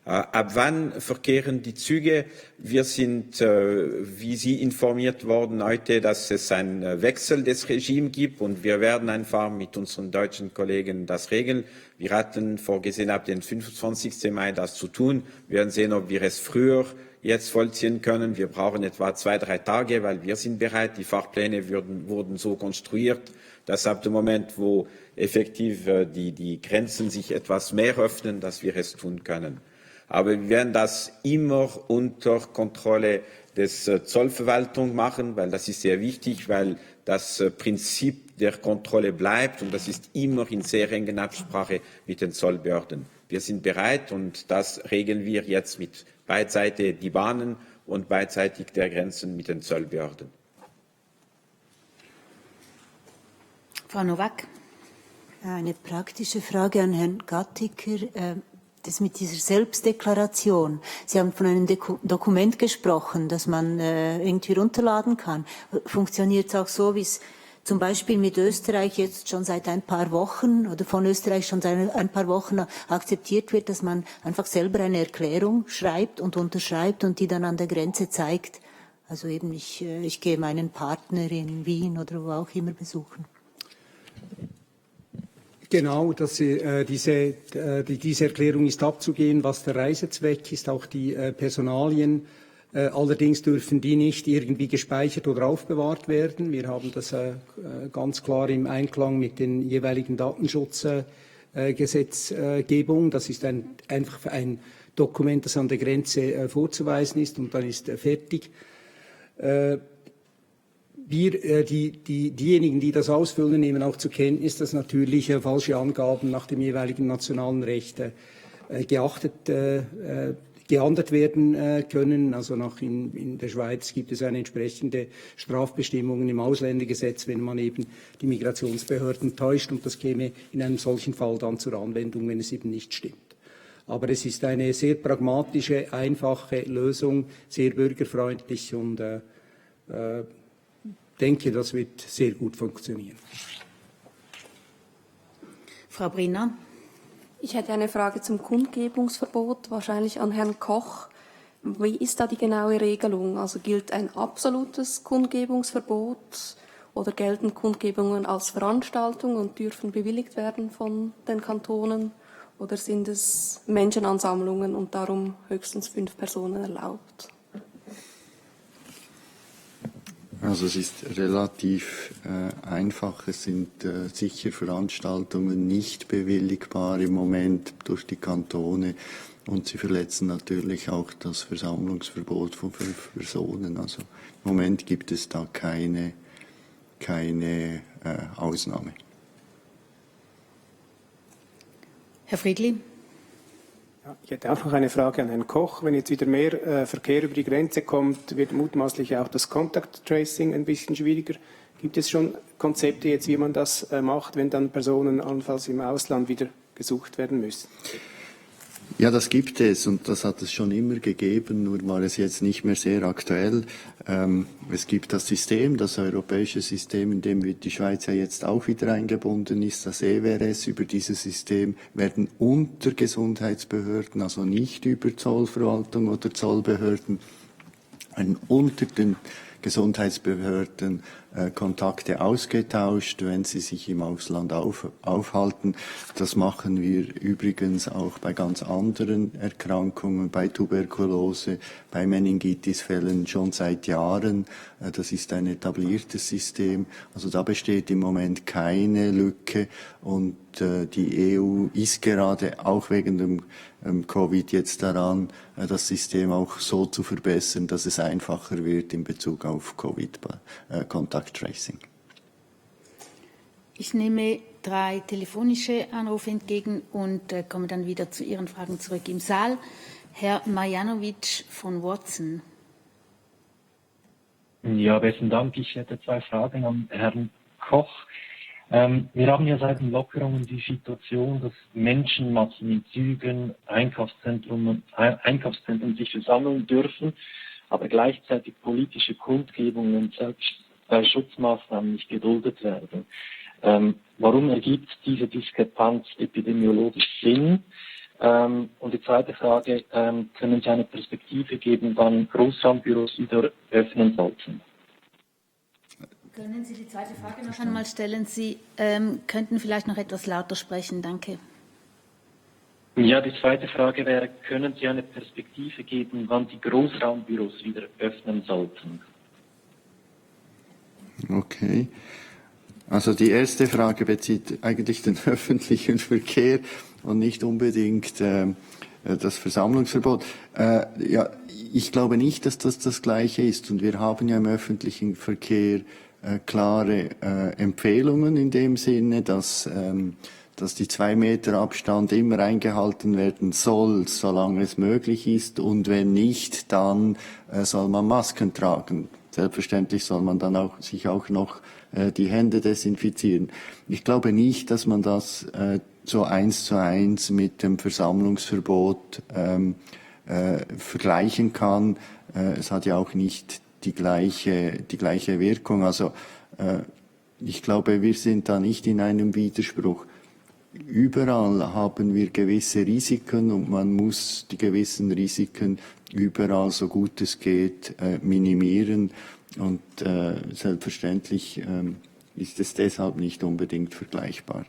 Ab wann verkehren die Züge? Wir sind, wie Sie informiert worden heute, dass es einen Wechsel des Regimes gibt und wir werden einfach mit unseren deutschen Kollegen das regeln. Wir hatten vorgesehen, ab dem 25. Mai das zu tun. Wir werden sehen, ob wir es früher jetzt vollziehen können. Wir brauchen etwa 2-3 Tage, weil wir sind bereit. Die Fahrpläne wurden so konstruiert, dass ab dem Moment, wo effektiv die Grenzen sich etwas mehr öffnen, dass wir es tun können. Aber wir werden das immer unter Kontrolle des Zollverwaltung machen, weil das ist sehr wichtig, weil das Prinzip der Kontrolle bleibt und das ist immer in sehr engen Absprache mit den Zollbehörden. Wir sind bereit und das regeln wir jetzt mit beidseitig die Bahnen und beidseitig der Grenzen mit den Zollbehörden. Frau Nowak. Eine praktische Frage an Herrn Gattiker. Das mit dieser Selbstdeklaration. Sie haben von einem Dokument gesprochen, das man irgendwie runterladen kann. Funktioniert es auch so, wie es zum Beispiel mit Österreich jetzt schon seit ein paar Wochen oder von Österreich schon seit ein paar Wochen akzeptiert wird, dass man einfach selber eine Erklärung schreibt und unterschreibt und die dann an der Grenze zeigt? Also eben, ich gehe meinen Partner in Wien oder wo auch immer besuchen. Genau, diese Erklärung ist abzugehen, was der Reisezweck ist, auch die Personalien. Allerdings dürfen die nicht irgendwie gespeichert oder aufbewahrt werden. Wir haben das ganz klar im Einklang mit den jeweiligen Datenschutzgesetzgebungen. Das ist einfach ein Dokument, das an der Grenze vorzuweisen ist und dann ist fertig. Diejenigen, die das ausfüllen, nehmen auch zur Kenntnis, dass natürlich falsche Angaben nach dem jeweiligen nationalen Recht geahndet werden können. Also in der Schweiz gibt es eine entsprechende Strafbestimmung im Ausländergesetz, wenn man eben die Migrationsbehörden täuscht. Und das käme in einem solchen Fall dann zur Anwendung, wenn es eben nicht stimmt. Aber es ist eine sehr pragmatische, einfache Lösung, sehr bürgerfreundlich und denke, das wird sehr gut funktionieren. Frau Brinner. Ich hätte eine Frage zum Kundgebungsverbot, wahrscheinlich an Herrn Koch. Wie ist da die genaue Regelung? Also gilt ein absolutes Kundgebungsverbot oder gelten Kundgebungen als Veranstaltung und dürfen bewilligt werden von den Kantonen? Oder sind es Menschenansammlungen und darum höchstens 5 Personen erlaubt? Also es ist relativ einfach. Es sind sicher Veranstaltungen nicht bewilligbar im Moment durch die Kantone und sie verletzen natürlich auch das Versammlungsverbot von 5 Personen. Also im Moment gibt es da keine Ausnahme. Herr Friedli. Ja, ich hätte auch noch eine Frage an Herrn Koch. Wenn jetzt wieder mehr Verkehr über die Grenze kommt, wird mutmaßlich auch das Contact Tracing ein bisschen schwieriger. Gibt es schon Konzepte jetzt, wie man das macht, wenn dann Personen allenfalls im Ausland wieder gesucht werden müssen? Ja, das gibt es und das hat es schon immer gegeben, nur war es jetzt nicht mehr sehr aktuell. Es gibt das System, das europäische System, in dem die Schweiz ja jetzt auch wieder eingebunden ist, das EWRS. Über dieses System werden unter Gesundheitsbehörden, also nicht über Zollverwaltung oder Zollbehörden, unter den Gesundheitsbehörden Kontakte ausgetauscht, wenn sie sich im Ausland aufhalten. Das machen wir übrigens auch bei ganz anderen Erkrankungen, bei Tuberkulose, bei Meningitisfällen schon seit Jahren. Das ist ein etabliertes System. Also da besteht im Moment keine Lücke und die EU ist gerade auch wegen dem Covid jetzt daran, das System auch so zu verbessern, dass es einfacher wird in Bezug auf Covid-Contact Tracing. Ich nehme 3 telefonische Anrufe entgegen und komme dann wieder zu Ihren Fragen zurück im Saal. Herr Marjanovic von Watson. Ja, besten Dank. Ich hätte 2 Fragen an Herrn Koch. Wir haben ja seit den Lockerungen die Situation, dass Menschenmassen in Zügen, Einkaufszentren sich versammeln dürfen, aber gleichzeitig politische Kundgebungen und selbst bei Schutzmaßnahmen nicht geduldet werden. Warum ergibt diese Diskrepanz epidemiologisch Sinn? Und die zweite Frage, können Sie eine Perspektive geben, wann Großraumbüros wieder öffnen sollten? Können Sie die zweite Frage noch einmal stellen? Sie könnten vielleicht noch etwas lauter sprechen. Danke. Ja, die zweite Frage wäre, können Sie eine Perspektive geben, wann die Großraumbüros wieder öffnen sollten? Okay. Also die erste Frage bezieht eigentlich den öffentlichen Verkehr und nicht unbedingt das Versammlungsverbot. Ja, ich glaube nicht, dass das Gleiche ist. Und wir haben ja im öffentlichen Verkehr klare Empfehlungen in dem Sinne, dass die 2 Meter Abstand immer eingehalten werden soll, solange es möglich ist. Und wenn nicht, dann soll man Masken tragen. Selbstverständlich soll man dann sich auch noch die Hände desinfizieren. Ich glaube nicht, dass man das so 1:1 mit dem Versammlungsverbot vergleichen kann. Es hat ja auch nicht die gleiche Wirkung. Also ich glaube, wir sind da nicht in einem Widerspruch. Überall haben wir gewisse Risiken und man muss die gewissen Risiken überall, so gut es geht, minimieren. Und selbstverständlich ist es deshalb nicht unbedingt vergleichbar.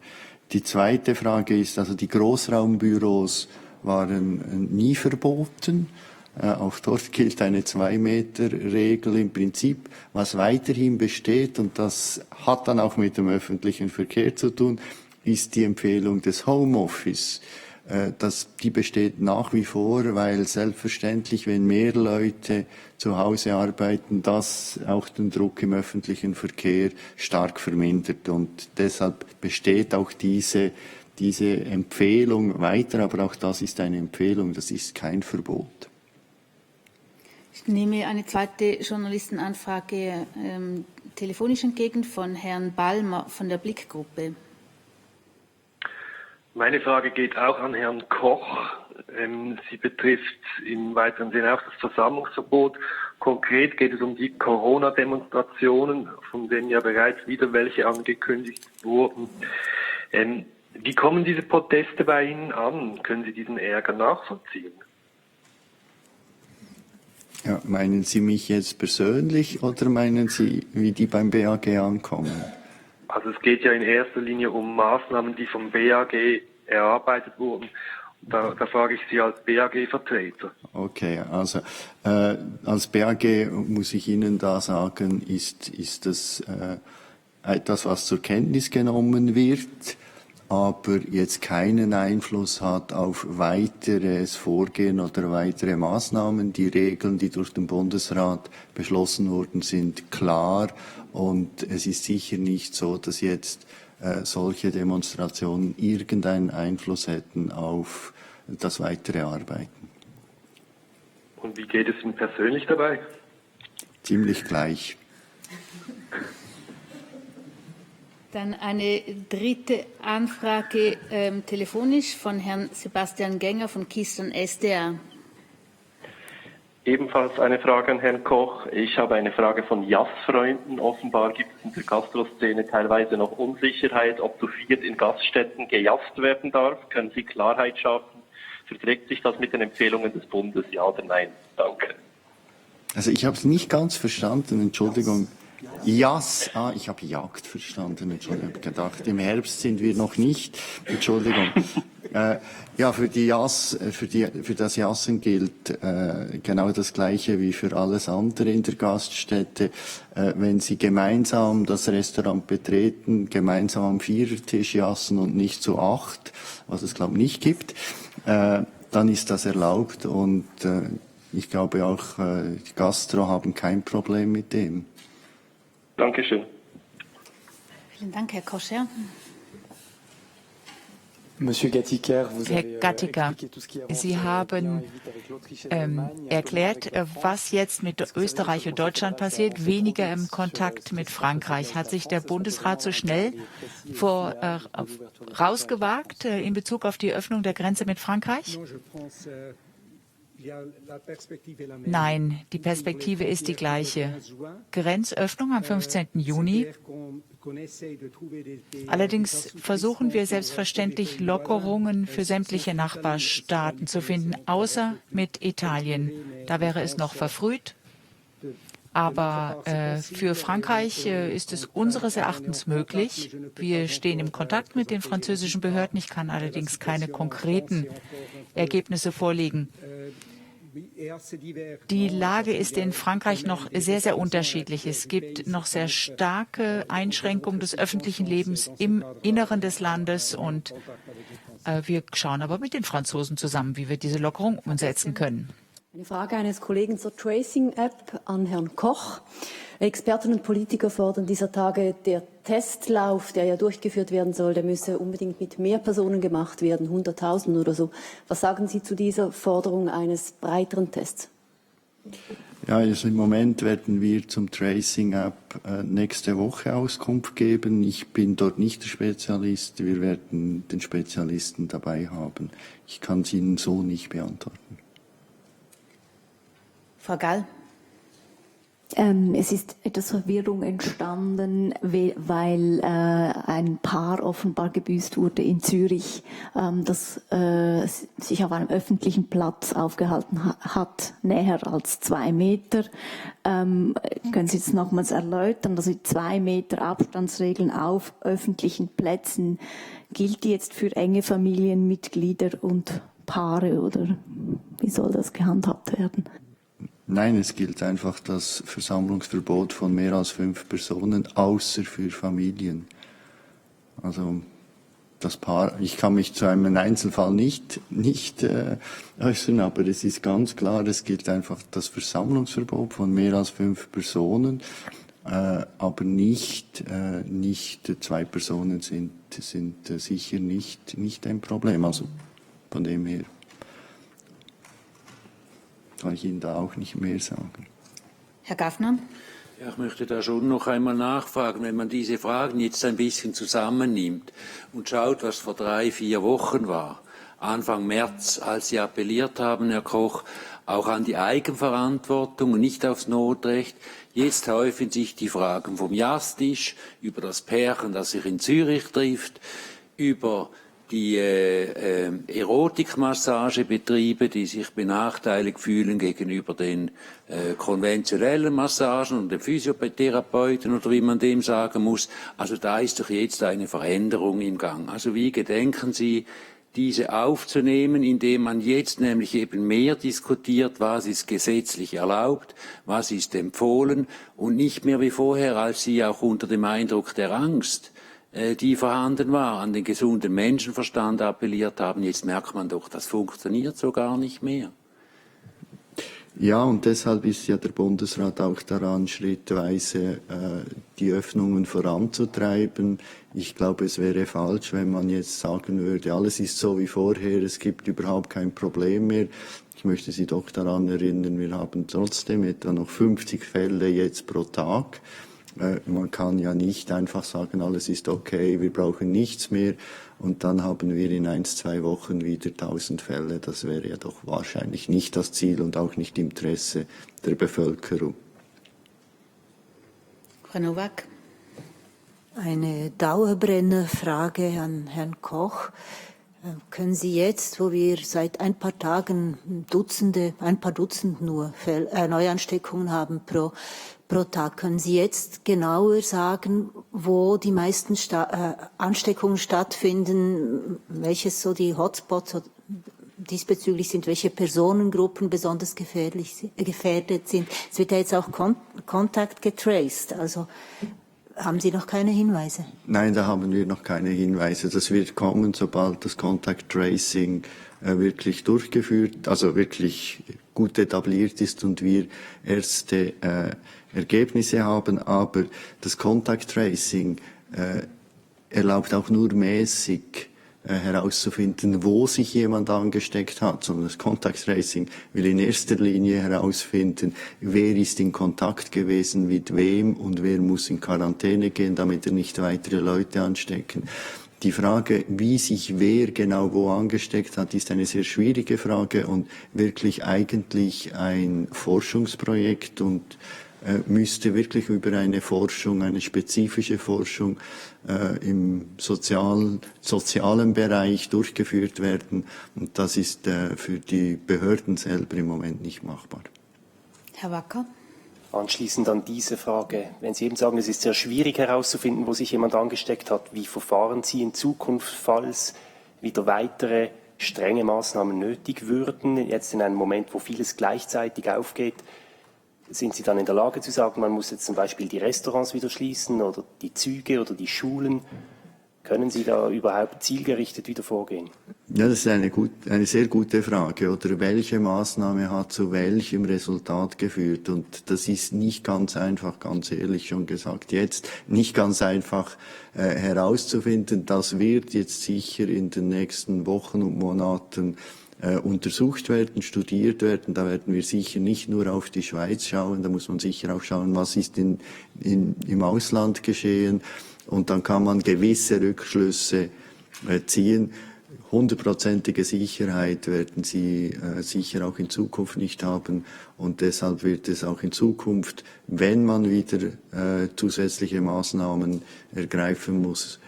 Die zweite Frage ist, also die Großraumbüros waren nie verboten. Auch dort gilt eine 2-Meter-Regel im Prinzip. Was weiterhin besteht, und das hat dann auch mit dem öffentlichen Verkehr zu tun, ist die Empfehlung des Homeoffice. Die besteht nach wie vor, weil selbstverständlich, wenn mehr Leute zu Hause arbeiten, das auch den Druck im öffentlichen Verkehr stark vermindert. Und deshalb besteht auch diese Empfehlung weiter, aber auch das ist eine Empfehlung, das ist kein Verbot. Ich nehme eine zweite Journalistenanfrage telefonisch entgegen von Herrn Ballmer von der Blickgruppe. Meine Frage geht auch an Herrn Koch. Sie betrifft im weiteren Sinne auch das Versammlungsverbot. Konkret geht es um die Corona-Demonstrationen, von denen ja bereits wieder welche angekündigt wurden. Wie kommen diese Proteste bei Ihnen an? Können Sie diesen Ärger nachvollziehen? Ja, meinen Sie mich jetzt persönlich oder meinen Sie, wie die beim BAG ankommen? Also es geht ja in erster Linie um Maßnahmen, die vom BAG erarbeitet wurden. Da frage ich Sie als BAG-Vertreter. Okay, also als BAG muss ich Ihnen da sagen, ist das etwas, was zur Kenntnis genommen wird, aber jetzt keinen Einfluss hat auf weiteres Vorgehen oder weitere Maßnahmen. Die Regeln, die durch den Bundesrat beschlossen wurden, sind klar und es ist sicher nicht so, dass jetzt solche Demonstrationen irgendeinen Einfluss hätten auf das weitere Arbeiten. Und wie geht es Ihnen persönlich dabei? Ziemlich gleich. Dann eine dritte Anfrage telefonisch von Herrn Sebastian Gänger von Keystone SDA. Ebenfalls eine Frage an Herrn Koch. Ich habe eine Frage von Jazzfreunden. Offenbar gibt es in der Gastroszene teilweise noch Unsicherheit, ob zu viert in Gaststätten gejazzt werden darf. Können Sie Klarheit schaffen? Verträgt sich das mit den Empfehlungen des Bundes? Ja oder nein? Danke. Also ich habe es nicht ganz verstanden, Entschuldigung. Jas, ich habe Jagd verstanden, Entschuldigung, ich habe gedacht, im Herbst sind wir noch nicht, Entschuldigung. Ja, für das Jassen gilt genau das Gleiche wie für alles andere in der Gaststätte. Wenn Sie gemeinsam das Restaurant betreten, gemeinsam am Vierertisch jassen und nicht zu 8, was es glaube ich nicht gibt, dann ist das erlaubt und ich glaube auch, die Gastro haben kein Problem mit dem. Dankeschön. Vielen Dank, Herr Koscher. Herr Gattiker, Sie haben erklärt, was jetzt mit Österreich und Deutschland passiert, weniger im Kontakt mit Frankreich. Hat sich der Bundesrat so schnell rausgewagt in Bezug auf die Öffnung der Grenze mit Frankreich? Nein, die Perspektive ist die gleiche. Grenzöffnung am 15. Juni. Allerdings versuchen wir selbstverständlich Lockerungen für sämtliche Nachbarstaaten zu finden, außer mit Italien. Da wäre es noch verfrüht. Aber für Frankreich ist es unseres Erachtens möglich. Wir stehen im Kontakt mit den französischen Behörden. Ich kann allerdings keine konkreten Ergebnisse vorlegen. Die Lage ist in Frankreich noch sehr, sehr unterschiedlich. Es gibt noch sehr starke Einschränkungen des öffentlichen Lebens im Inneren des Landes. Und wir schauen aber mit den Franzosen zusammen, wie wir diese Lockerung umsetzen können. Eine Frage eines Kollegen zur Tracing-App an Herrn Koch. Experten und Politiker fordern dieser Tage, der Testlauf, der ja durchgeführt werden soll, der müsse unbedingt mit mehr Personen gemacht werden, 100.000 oder so. Was sagen Sie zu dieser Forderung eines breiteren Tests? Ja, also im Moment werden wir zum Tracing-App nächste Woche Auskunft geben. Ich bin dort nicht der Spezialist. Wir werden den Spezialisten dabei haben. Ich kann es Ihnen so nicht beantworten. Frau Gall. Es ist etwas Verwirrung entstanden, weil ein Paar offenbar gebüßt wurde in Zürich, das sich auf einem öffentlichen Platz aufgehalten hat, näher als 2 Meter. Können Sie das nochmals erläutern? Also die 2 Meter Abstandsregeln auf öffentlichen Plätzen, gilt die jetzt für enge Familienmitglieder und Paare oder wie soll das gehandhabt werden? Nein, es gilt einfach das Versammlungsverbot von mehr als 5 Personen, außer für Familien. Also das Paar, ich kann mich zu einem Einzelfall nicht äußern, aber es ist ganz klar, es gilt einfach das Versammlungsverbot von mehr als 5 Personen, aber nicht 2 Personen sind sicher nicht ein Problem. Also von dem her kann ich Ihnen da auch nicht mehr sagen. Herr Gaffner? Ja, ich möchte da schon noch einmal nachfragen, wenn man diese Fragen jetzt ein bisschen zusammennimmt und schaut, was vor 3-4 Wochen war, Anfang März, als Sie appelliert haben, Herr Koch, auch an die Eigenverantwortung und nicht aufs Notrecht. Jetzt häufen sich die Fragen vom Jazztisch, über das Pärchen, das sich in Zürich trifft, über die Erotikmassagebetriebe, die sich benachteiligt fühlen gegenüber den konventionellen Massagen und den Physiotherapeuten oder wie man dem sagen muss. Also da ist doch jetzt eine Veränderung im Gang. Also wie gedenken Sie, diese aufzunehmen, indem man jetzt nämlich eben mehr diskutiert, was ist gesetzlich erlaubt, was ist empfohlen und nicht mehr wie vorher, als Sie auch unter dem Eindruck der Angst, die vorhanden war, an den gesunden Menschenverstand appelliert haben. Jetzt merkt man doch, das funktioniert so gar nicht mehr. Ja, und deshalb ist ja der Bundesrat auch daran, schrittweise die Öffnungen voranzutreiben. Ich glaube, es wäre falsch, wenn man jetzt sagen würde, alles ist so wie vorher, es gibt überhaupt kein Problem mehr. Ich möchte Sie doch daran erinnern, wir haben trotzdem etwa noch 50 Fälle jetzt pro Tag. Man kann ja nicht einfach sagen, alles ist okay, wir brauchen nichts mehr und dann haben wir in 1-2 Wochen wieder 1000 Fälle. Das wäre ja doch wahrscheinlich nicht das Ziel und auch nicht im Interesse der Bevölkerung. Frau Nowak. Eine Dauerbrennerfrage an Herrn Koch. Können Sie jetzt, wo wir seit ein paar Tagen ein paar Dutzend nur Neuansteckungen haben pro Tag, können Sie jetzt genauer sagen, wo die meisten Ansteckungen stattfinden, welches so die Hotspots diesbezüglich sind, welche Personengruppen besonders gefährdet sind? Es wird ja jetzt auch Contact getraced, also haben Sie noch keine Hinweise? Nein, da haben wir noch keine Hinweise. Das wird kommen, sobald das Contact Tracing wirklich durchgeführt, also wirklich gut etabliert ist und wir erste Ergebnisse haben. Aber das Contact Tracing erlaubt auch nur mäßig herauszufinden, wo sich jemand angesteckt hat, sondern das Contact Tracing will in erster Linie herausfinden, wer ist in Kontakt gewesen mit wem und wer muss in Quarantäne gehen, damit er nicht weitere Leute anstecken. Die Frage, wie sich wer genau wo angesteckt hat, ist eine sehr schwierige Frage und wirklich eigentlich ein Forschungsprojekt und müsste wirklich über eine Forschung, eine spezifische Forschung im sozialen Bereich durchgeführt werden. Und das ist für die Behörden selber im Moment nicht machbar. Herr Wacker. Anschließend an diese Frage, wenn Sie eben sagen, es ist sehr schwierig herauszufinden, wo sich jemand angesteckt hat, wie verfahren Sie in Zukunft, falls wieder weitere strenge Maßnahmen nötig würden, jetzt in einem Moment, wo vieles gleichzeitig aufgeht? Sind Sie dann in der Lage zu sagen, man muss jetzt zum Beispiel die Restaurants wieder schließen oder die Züge oder die Schulen? Können Sie da überhaupt zielgerichtet wieder vorgehen? Ja, das ist eine sehr gute Frage. Oder welche Maßnahme hat zu welchem Resultat geführt? Und das ist nicht ganz einfach, ganz ehrlich schon gesagt, jetzt nicht ganz einfach herauszufinden. Das wird jetzt sicher in den nächsten Wochen und Monaten untersucht werden, studiert werden. Da werden wir sicher nicht nur auf die Schweiz schauen, da muss man sicher auch schauen, was ist im Ausland geschehen. Und dann kann man gewisse Rückschlüsse ziehen. 100%ige Sicherheit werden Sie sicher auch in Zukunft nicht haben. Und deshalb wird es auch in Zukunft, wenn man wieder zusätzliche Maßnahmen ergreifen muss,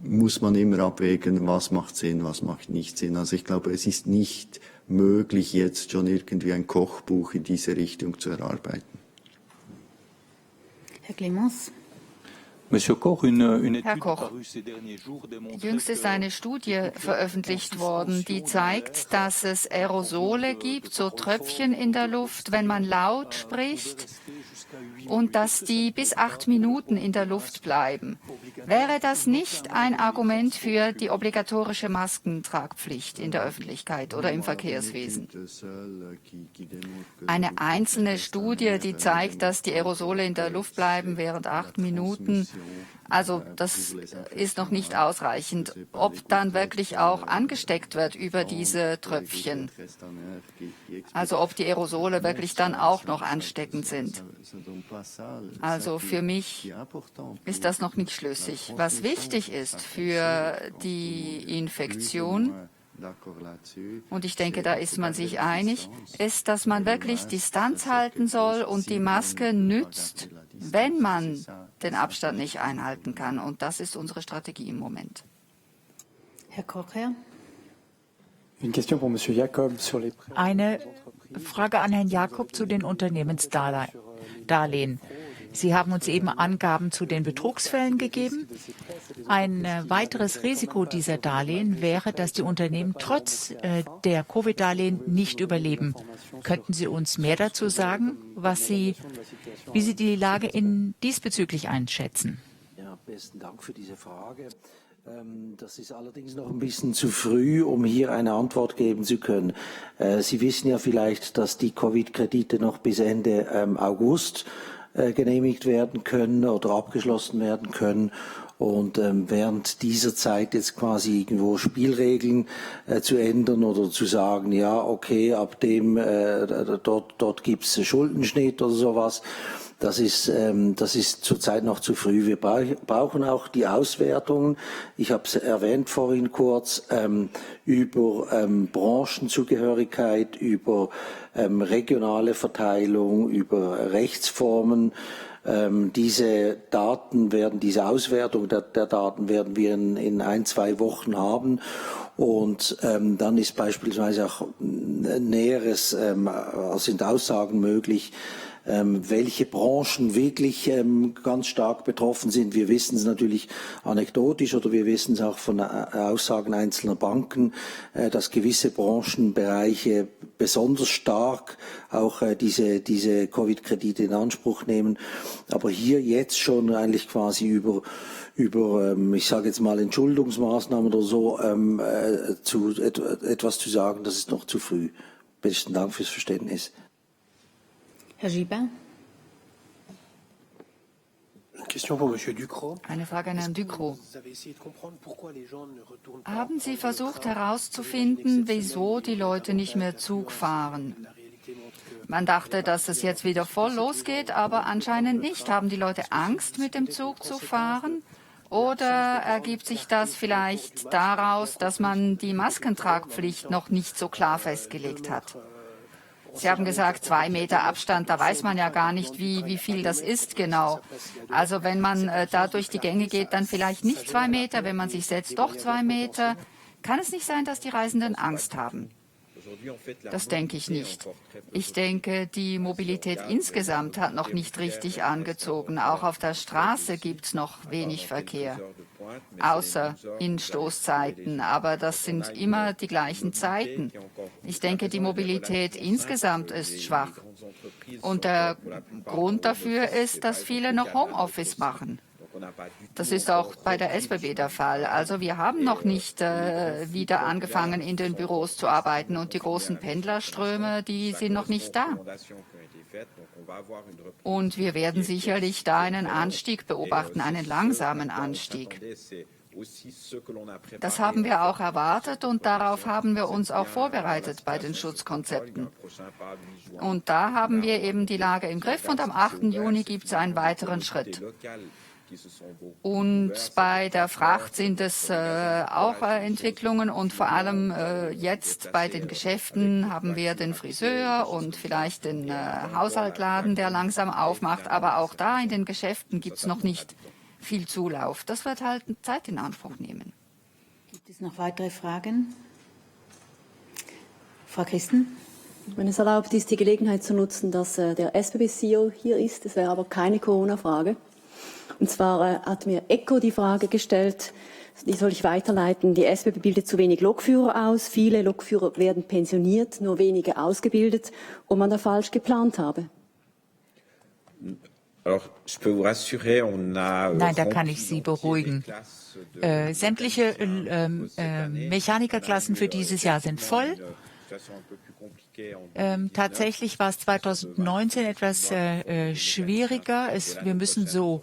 muss man immer abwägen, was macht Sinn, was macht nicht Sinn. Also ich glaube, es ist nicht möglich, jetzt schon irgendwie ein Kochbuch in diese Richtung zu erarbeiten. Herr Clemens. Herr Koch, jüngst ist eine Studie veröffentlicht worden, die zeigt, dass es Aerosole gibt, so Tröpfchen in der Luft, wenn man laut spricht, und dass die bis 8 Minuten in der Luft bleiben. Wäre das nicht ein Argument für die obligatorische Maskentragpflicht in der Öffentlichkeit oder im Verkehrswesen? Eine einzelne Studie, die zeigt, dass die Aerosole in der Luft bleiben während 8 Minuten, also das ist noch nicht ausreichend. Ob dann wirklich auch angesteckt wird über diese Tröpfchen, also ob die Aerosole wirklich dann auch noch ansteckend sind. Also für mich ist das noch nicht schlüssig. Was wichtig ist für die Infektion, und ich denke, da ist man sich einig, ist, dass man wirklich Distanz halten soll und die Maske nützt, wenn man den Abstand nicht einhalten kann. Und das ist unsere Strategie im Moment. Herr Kocher. Eine Frage an Herrn Jakob zu den Unternehmensdarlehen. Sie haben uns eben Angaben zu den Betrugsfällen gegeben. Ein weiteres Risiko dieser Darlehen wäre, dass die Unternehmen trotz der Covid-Darlehen nicht überleben. Könnten Sie uns mehr dazu sagen, wie Sie die Lage diesbezüglich einschätzen? Ja, besten Dank für diese Frage. Das ist allerdings noch ein bisschen zu früh, um hier eine Antwort geben zu können. Sie wissen ja vielleicht, dass die Covid-Kredite noch bis Ende August genehmigt werden können oder abgeschlossen werden können. Und während dieser Zeit jetzt quasi irgendwo Spielregeln zu ändern oder zu sagen, ja, okay, ab dem dort gibt's Schuldenschnitt oder sowas, Das ist zurzeit noch zu früh. Wir brauchen auch die Auswertungen. Ich habe es erwähnt vorhin kurz, über Branchenzugehörigkeit, über regionale Verteilung, über Rechtsformen. Diese Auswertung der Daten werden wir in 1-2 Wochen haben. Und dann ist beispielsweise auch Näheres, sind Aussagen möglich, welche Branchen wirklich ganz stark betroffen sind. Wir wissen es natürlich anekdotisch oder wir wissen es auch von Aussagen einzelner Banken, dass gewisse Branchenbereiche besonders stark auch diese Covid-Kredite in Anspruch nehmen. Aber hier jetzt schon eigentlich quasi über ich sage jetzt mal Entschuldungsmaßnahmen oder so etwas zu sagen, das ist noch zu früh. Besten Dank fürs Verständnis. Herr Gibin. Eine Frage an Herrn Ducrot. Haben Sie versucht herauszufinden, wieso die Leute nicht mehr Zug fahren? Man dachte, dass es jetzt wieder voll losgeht, aber anscheinend nicht. Haben die Leute Angst, mit dem Zug zu fahren? Oder ergibt sich das vielleicht daraus, dass man die Maskentragpflicht noch nicht so klar festgelegt hat? Sie haben gesagt, 2 Meter Abstand, da weiß man ja gar nicht, wie viel das ist genau. Also wenn man da durch die Gänge geht, dann vielleicht nicht 2 Meter, wenn man sich setzt, doch 2 Meter. Kann es nicht sein, dass die Reisenden Angst haben? Das denke ich nicht. Ich denke, die Mobilität insgesamt hat noch nicht richtig angezogen. Auch auf der Straße gibt es noch wenig Verkehr, außer in Stoßzeiten. Aber das sind immer die gleichen Zeiten. Ich denke, die Mobilität insgesamt ist schwach. Und der Grund dafür ist, dass viele noch Homeoffice machen. Das ist auch bei der SBB der Fall. Also wir haben noch nicht wieder angefangen, in den Büros zu arbeiten und die großen Pendlerströme, die sind noch nicht da. Und wir werden sicherlich da einen Anstieg beobachten, einen langsamen Anstieg. Das haben wir auch erwartet und darauf haben wir uns auch vorbereitet bei den Schutzkonzepten. Und da haben wir eben die Lage im Griff und am 8. Juni gibt es einen weiteren Schritt. Und bei der Fracht sind es auch Entwicklungen und vor allem jetzt bei den Geschäften haben wir den Friseur und vielleicht den Haushaltladen, der langsam aufmacht. Aber auch da in den Geschäften gibt es noch nicht viel Zulauf. Das wird halt Zeit in Anspruch nehmen. Gibt es noch weitere Fragen? Frau Christen? Wenn es erlaubt ist, die Gelegenheit zu nutzen, dass der SBB-CEO hier ist. Das wäre aber keine Corona-Frage. Und zwar hat mir ECO die Frage gestellt, die soll ich weiterleiten. Die SBB bildet zu wenig Lokführer aus. Viele Lokführer werden pensioniert, nur wenige ausgebildet, ob man da falsch geplant habe. Nein, da kann ich Sie beruhigen. Sämtliche Mechanikerklassen für dieses Jahr sind voll. Tatsächlich war es 2019 etwas schwieriger. Wir müssen so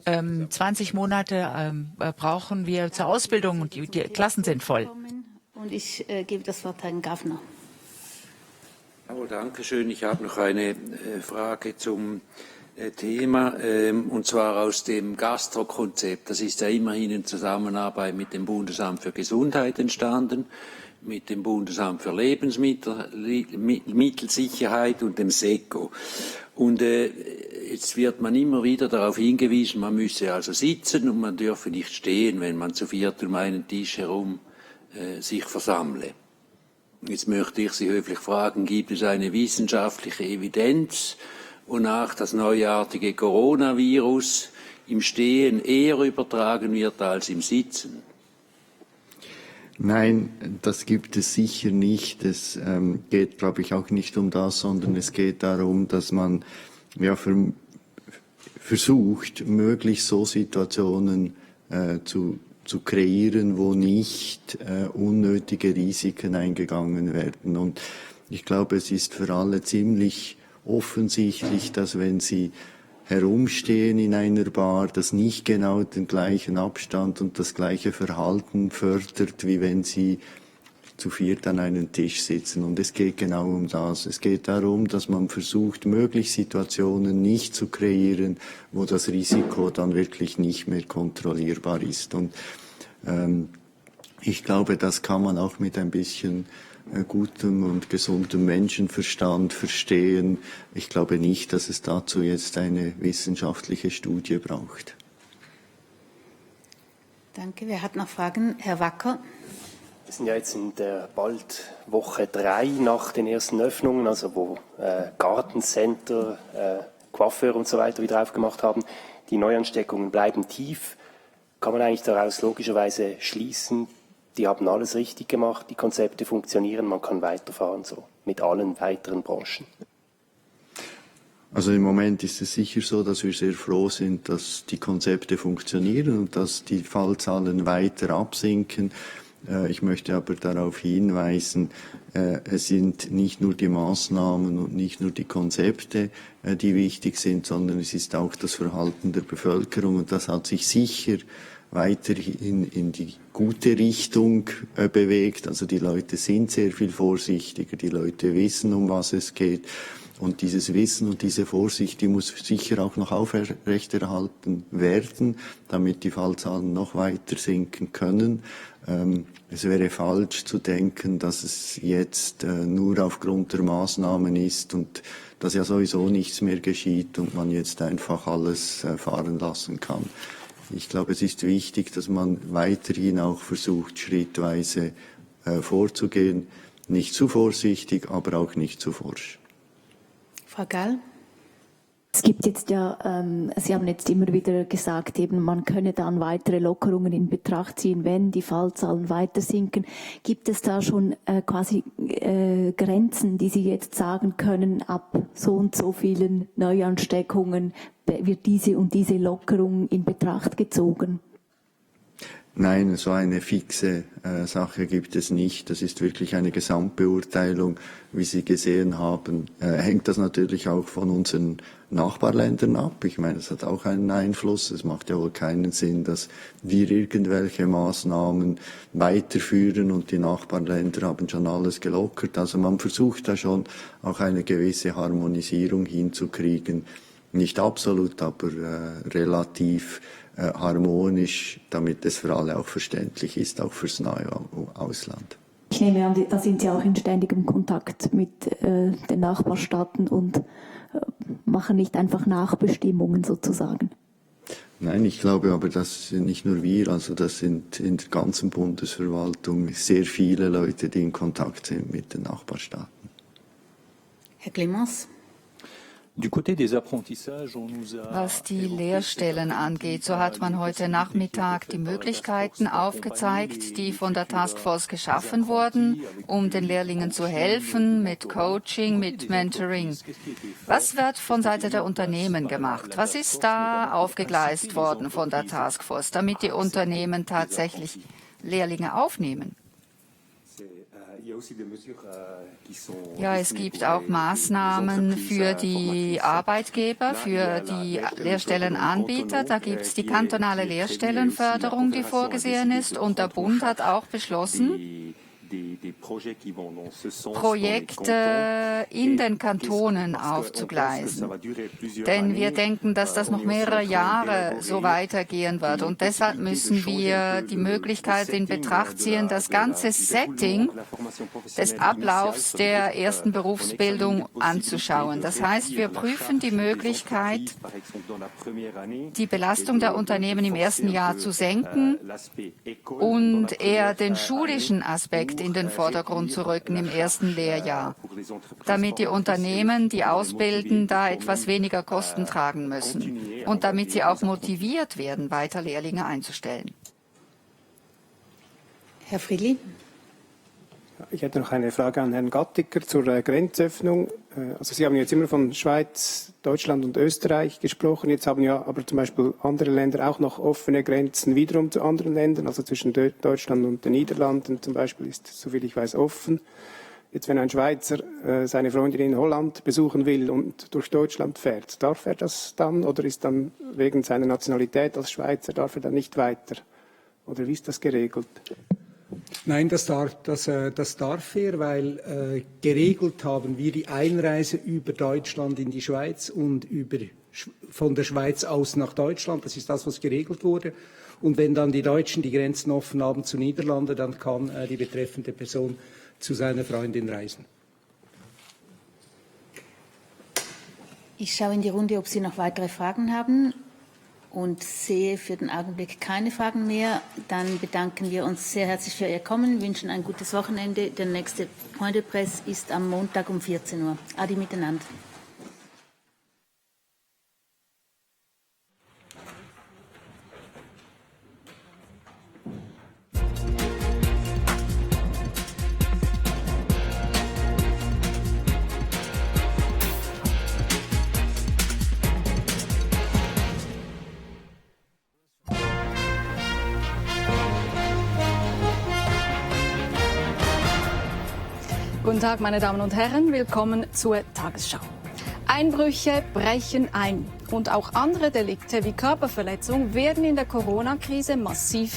20 Monate brauchen wir zur Ausbildung und die Klassen sind voll. Und ich gebe das Wort Herrn Gaffner. Oh, danke schön. Ich habe noch eine Frage zum Thema, und zwar aus dem Gastro-Konzept. Das ist ja immerhin in Zusammenarbeit mit dem Bundesamt für Gesundheit entstanden, mit dem Bundesamt für Lebensmittelsicherheit und dem SECO. Und jetzt wird man immer wieder darauf hingewiesen, man müsse also sitzen und man dürfe nicht stehen, wenn man zu viert um einen Tisch herum sich versammle. Jetzt möchte ich Sie höflich fragen, gibt es eine wissenschaftliche Evidenz, wonach das neuartige Coronavirus im Stehen eher übertragen wird als im Sitzen? Nein, das gibt es sicher nicht. Es geht, glaube ich, auch nicht um das, sondern es geht darum, dass man versucht, möglichst so Situationen zu kreieren, wo nicht unnötige Risiken eingegangen werden. Und ich glaube, es ist für alle ziemlich offensichtlich, dass wenn Sie herumstehen in einer Bar, das nicht genau den gleichen Abstand und das gleiche Verhalten fördert, wie wenn Sie zu viert an einen Tisch sitzen. Und es geht genau um das. Es geht darum, dass man versucht, möglichst Situationen nicht zu kreieren, wo das Risiko dann wirklich nicht mehr kontrollierbar ist. Und ich glaube, das kann man auch mit ein bisschen gutem und gesundem Menschenverstand verstehen. Ich glaube nicht, dass es dazu jetzt eine wissenschaftliche Studie braucht. Danke. Wer hat noch Fragen? Herr Wacker. Wir sind ja jetzt in der bald Woche 3 nach den ersten Öffnungen, also wo Gartencenter, Coiffeure und so weiter wieder aufgemacht haben. Die Neuansteckungen bleiben tief. Kann man eigentlich daraus logischerweise schließen, die haben alles richtig gemacht, die Konzepte funktionieren, man kann weiterfahren so mit allen weiteren Branchen? Also im Moment ist es sicher so, dass wir sehr froh sind, dass die Konzepte funktionieren und dass die Fallzahlen weiter absinken. Ich möchte aber darauf hinweisen, es sind nicht nur die Maßnahmen und nicht nur die Konzepte, die wichtig sind, sondern es ist auch das Verhalten der Bevölkerung und das hat sich sicher weiterhin in die gute Richtung bewegt. Also die Leute sind sehr viel vorsichtiger, die Leute wissen, um was es geht. Und dieses Wissen und diese Vorsicht, die muss sicher auch noch aufrechterhalten werden, damit die Fallzahlen noch weiter sinken können. Es wäre falsch zu denken, dass es jetzt nur aufgrund der Maßnahmen ist und dass ja sowieso nichts mehr geschieht und man jetzt einfach alles fahren lassen kann. Ich glaube, es ist wichtig, dass man weiterhin auch versucht, schrittweise vorzugehen. Nicht zu vorsichtig, aber auch nicht zu forsch. Frau Gall? Es gibt jetzt ja, Sie haben jetzt immer wieder gesagt, eben man könne dann weitere Lockerungen in Betracht ziehen, wenn die Fallzahlen weiter sinken. Gibt es da schon quasi Grenzen, die Sie jetzt sagen können, ab so und so vielen Neuansteckungen wird diese und diese Lockerung in Betracht gezogen? Nein, so eine fixe Sache gibt es nicht. Das ist wirklich eine Gesamtbeurteilung. Wie Sie gesehen haben, hängt das natürlich auch von unseren Nachbarländern ab. Ich meine, es hat auch einen Einfluss. Es macht ja wohl keinen Sinn, dass wir irgendwelche Maßnahmen weiterführen und die Nachbarländer haben schon alles gelockert. Also man versucht da schon auch eine gewisse Harmonisierung hinzukriegen. Nicht absolut, aber relativ harmonisch, damit es für alle auch verständlich ist, auch fürs neue Ausland. Ich nehme an, da sind Sie auch in ständigem Kontakt mit den Nachbarstaaten und machen nicht einfach Nachbestimmungen sozusagen. Nein, ich glaube aber, das sind nicht nur wir, also das sind in der ganzen Bundesverwaltung sehr viele Leute, die in Kontakt sind mit den Nachbarstaaten. Herr Clemens? Was die Lehrstellen angeht, so hat man heute Nachmittag die Möglichkeiten aufgezeigt, die von der Taskforce geschaffen wurden, um den Lehrlingen zu helfen mit Coaching, mit Mentoring. Was wird von Seite der Unternehmen gemacht? Was ist da aufgegleist worden von der Taskforce, damit die Unternehmen tatsächlich Lehrlinge aufnehmen? Ja, es gibt auch Maßnahmen für die Arbeitgeber, für die Lehrstellenanbieter. Da gibt es die kantonale Lehrstellenförderung, die vorgesehen ist. Und der Bund hat auch beschlossen, Projekte in den Kantonen aufzugleisen. Denn wir denken, dass das noch mehrere Jahre so weitergehen wird. Und deshalb müssen wir die Möglichkeit in Betracht ziehen, das ganze Setting des Ablaufs der ersten Berufsbildung anzuschauen. Das heißt, wir prüfen die Möglichkeit, die Belastung der Unternehmen im ersten Jahr zu senken und eher den schulischen Aspekt in den Vordergrund zu rücken im ersten Lehrjahr, damit die Unternehmen, die ausbilden, da etwas weniger Kosten tragen müssen und damit sie auch motiviert werden, weiter Lehrlinge einzustellen. Herr Friedli? Ich hätte noch eine Frage an Herrn Gattiker zur Grenzöffnung. Also Sie haben jetzt immer von Schweiz, Deutschland und Österreich gesprochen. Jetzt haben ja aber zum Beispiel andere Länder auch noch offene Grenzen wiederum zu anderen Ländern. Also zwischen Deutschland und den Niederlanden zum Beispiel ist, soviel ich weiß, offen. Jetzt, wenn ein Schweizer seine Freundin in Holland besuchen will und durch Deutschland fährt, darf er das dann oder ist dann wegen seiner Nationalität als Schweizer, darf er dann nicht weiter? Oder wie ist das geregelt? Nein, das darf er, weil geregelt haben wir die Einreise über Deutschland in die Schweiz und von der Schweiz aus nach Deutschland. Das ist das, was geregelt wurde. Und wenn dann die Deutschen die Grenzen offen haben zu Niederlande, dann kann die betreffende Person zu seiner Freundin reisen. Ich schaue in die Runde, ob Sie noch weitere Fragen haben und sehe für den Augenblick keine Fragen mehr. Dann bedanken wir uns sehr herzlich für Ihr Kommen, wünschen ein gutes Wochenende. Der nächste Point de Presse ist am Montag um 14 Uhr. Adi miteinander. Guten Tag, meine Damen und Herren, willkommen zur Tagesschau. Einbrüche brechen ein und auch andere Delikte wie Körperverletzung werden in der Corona-Krise massiv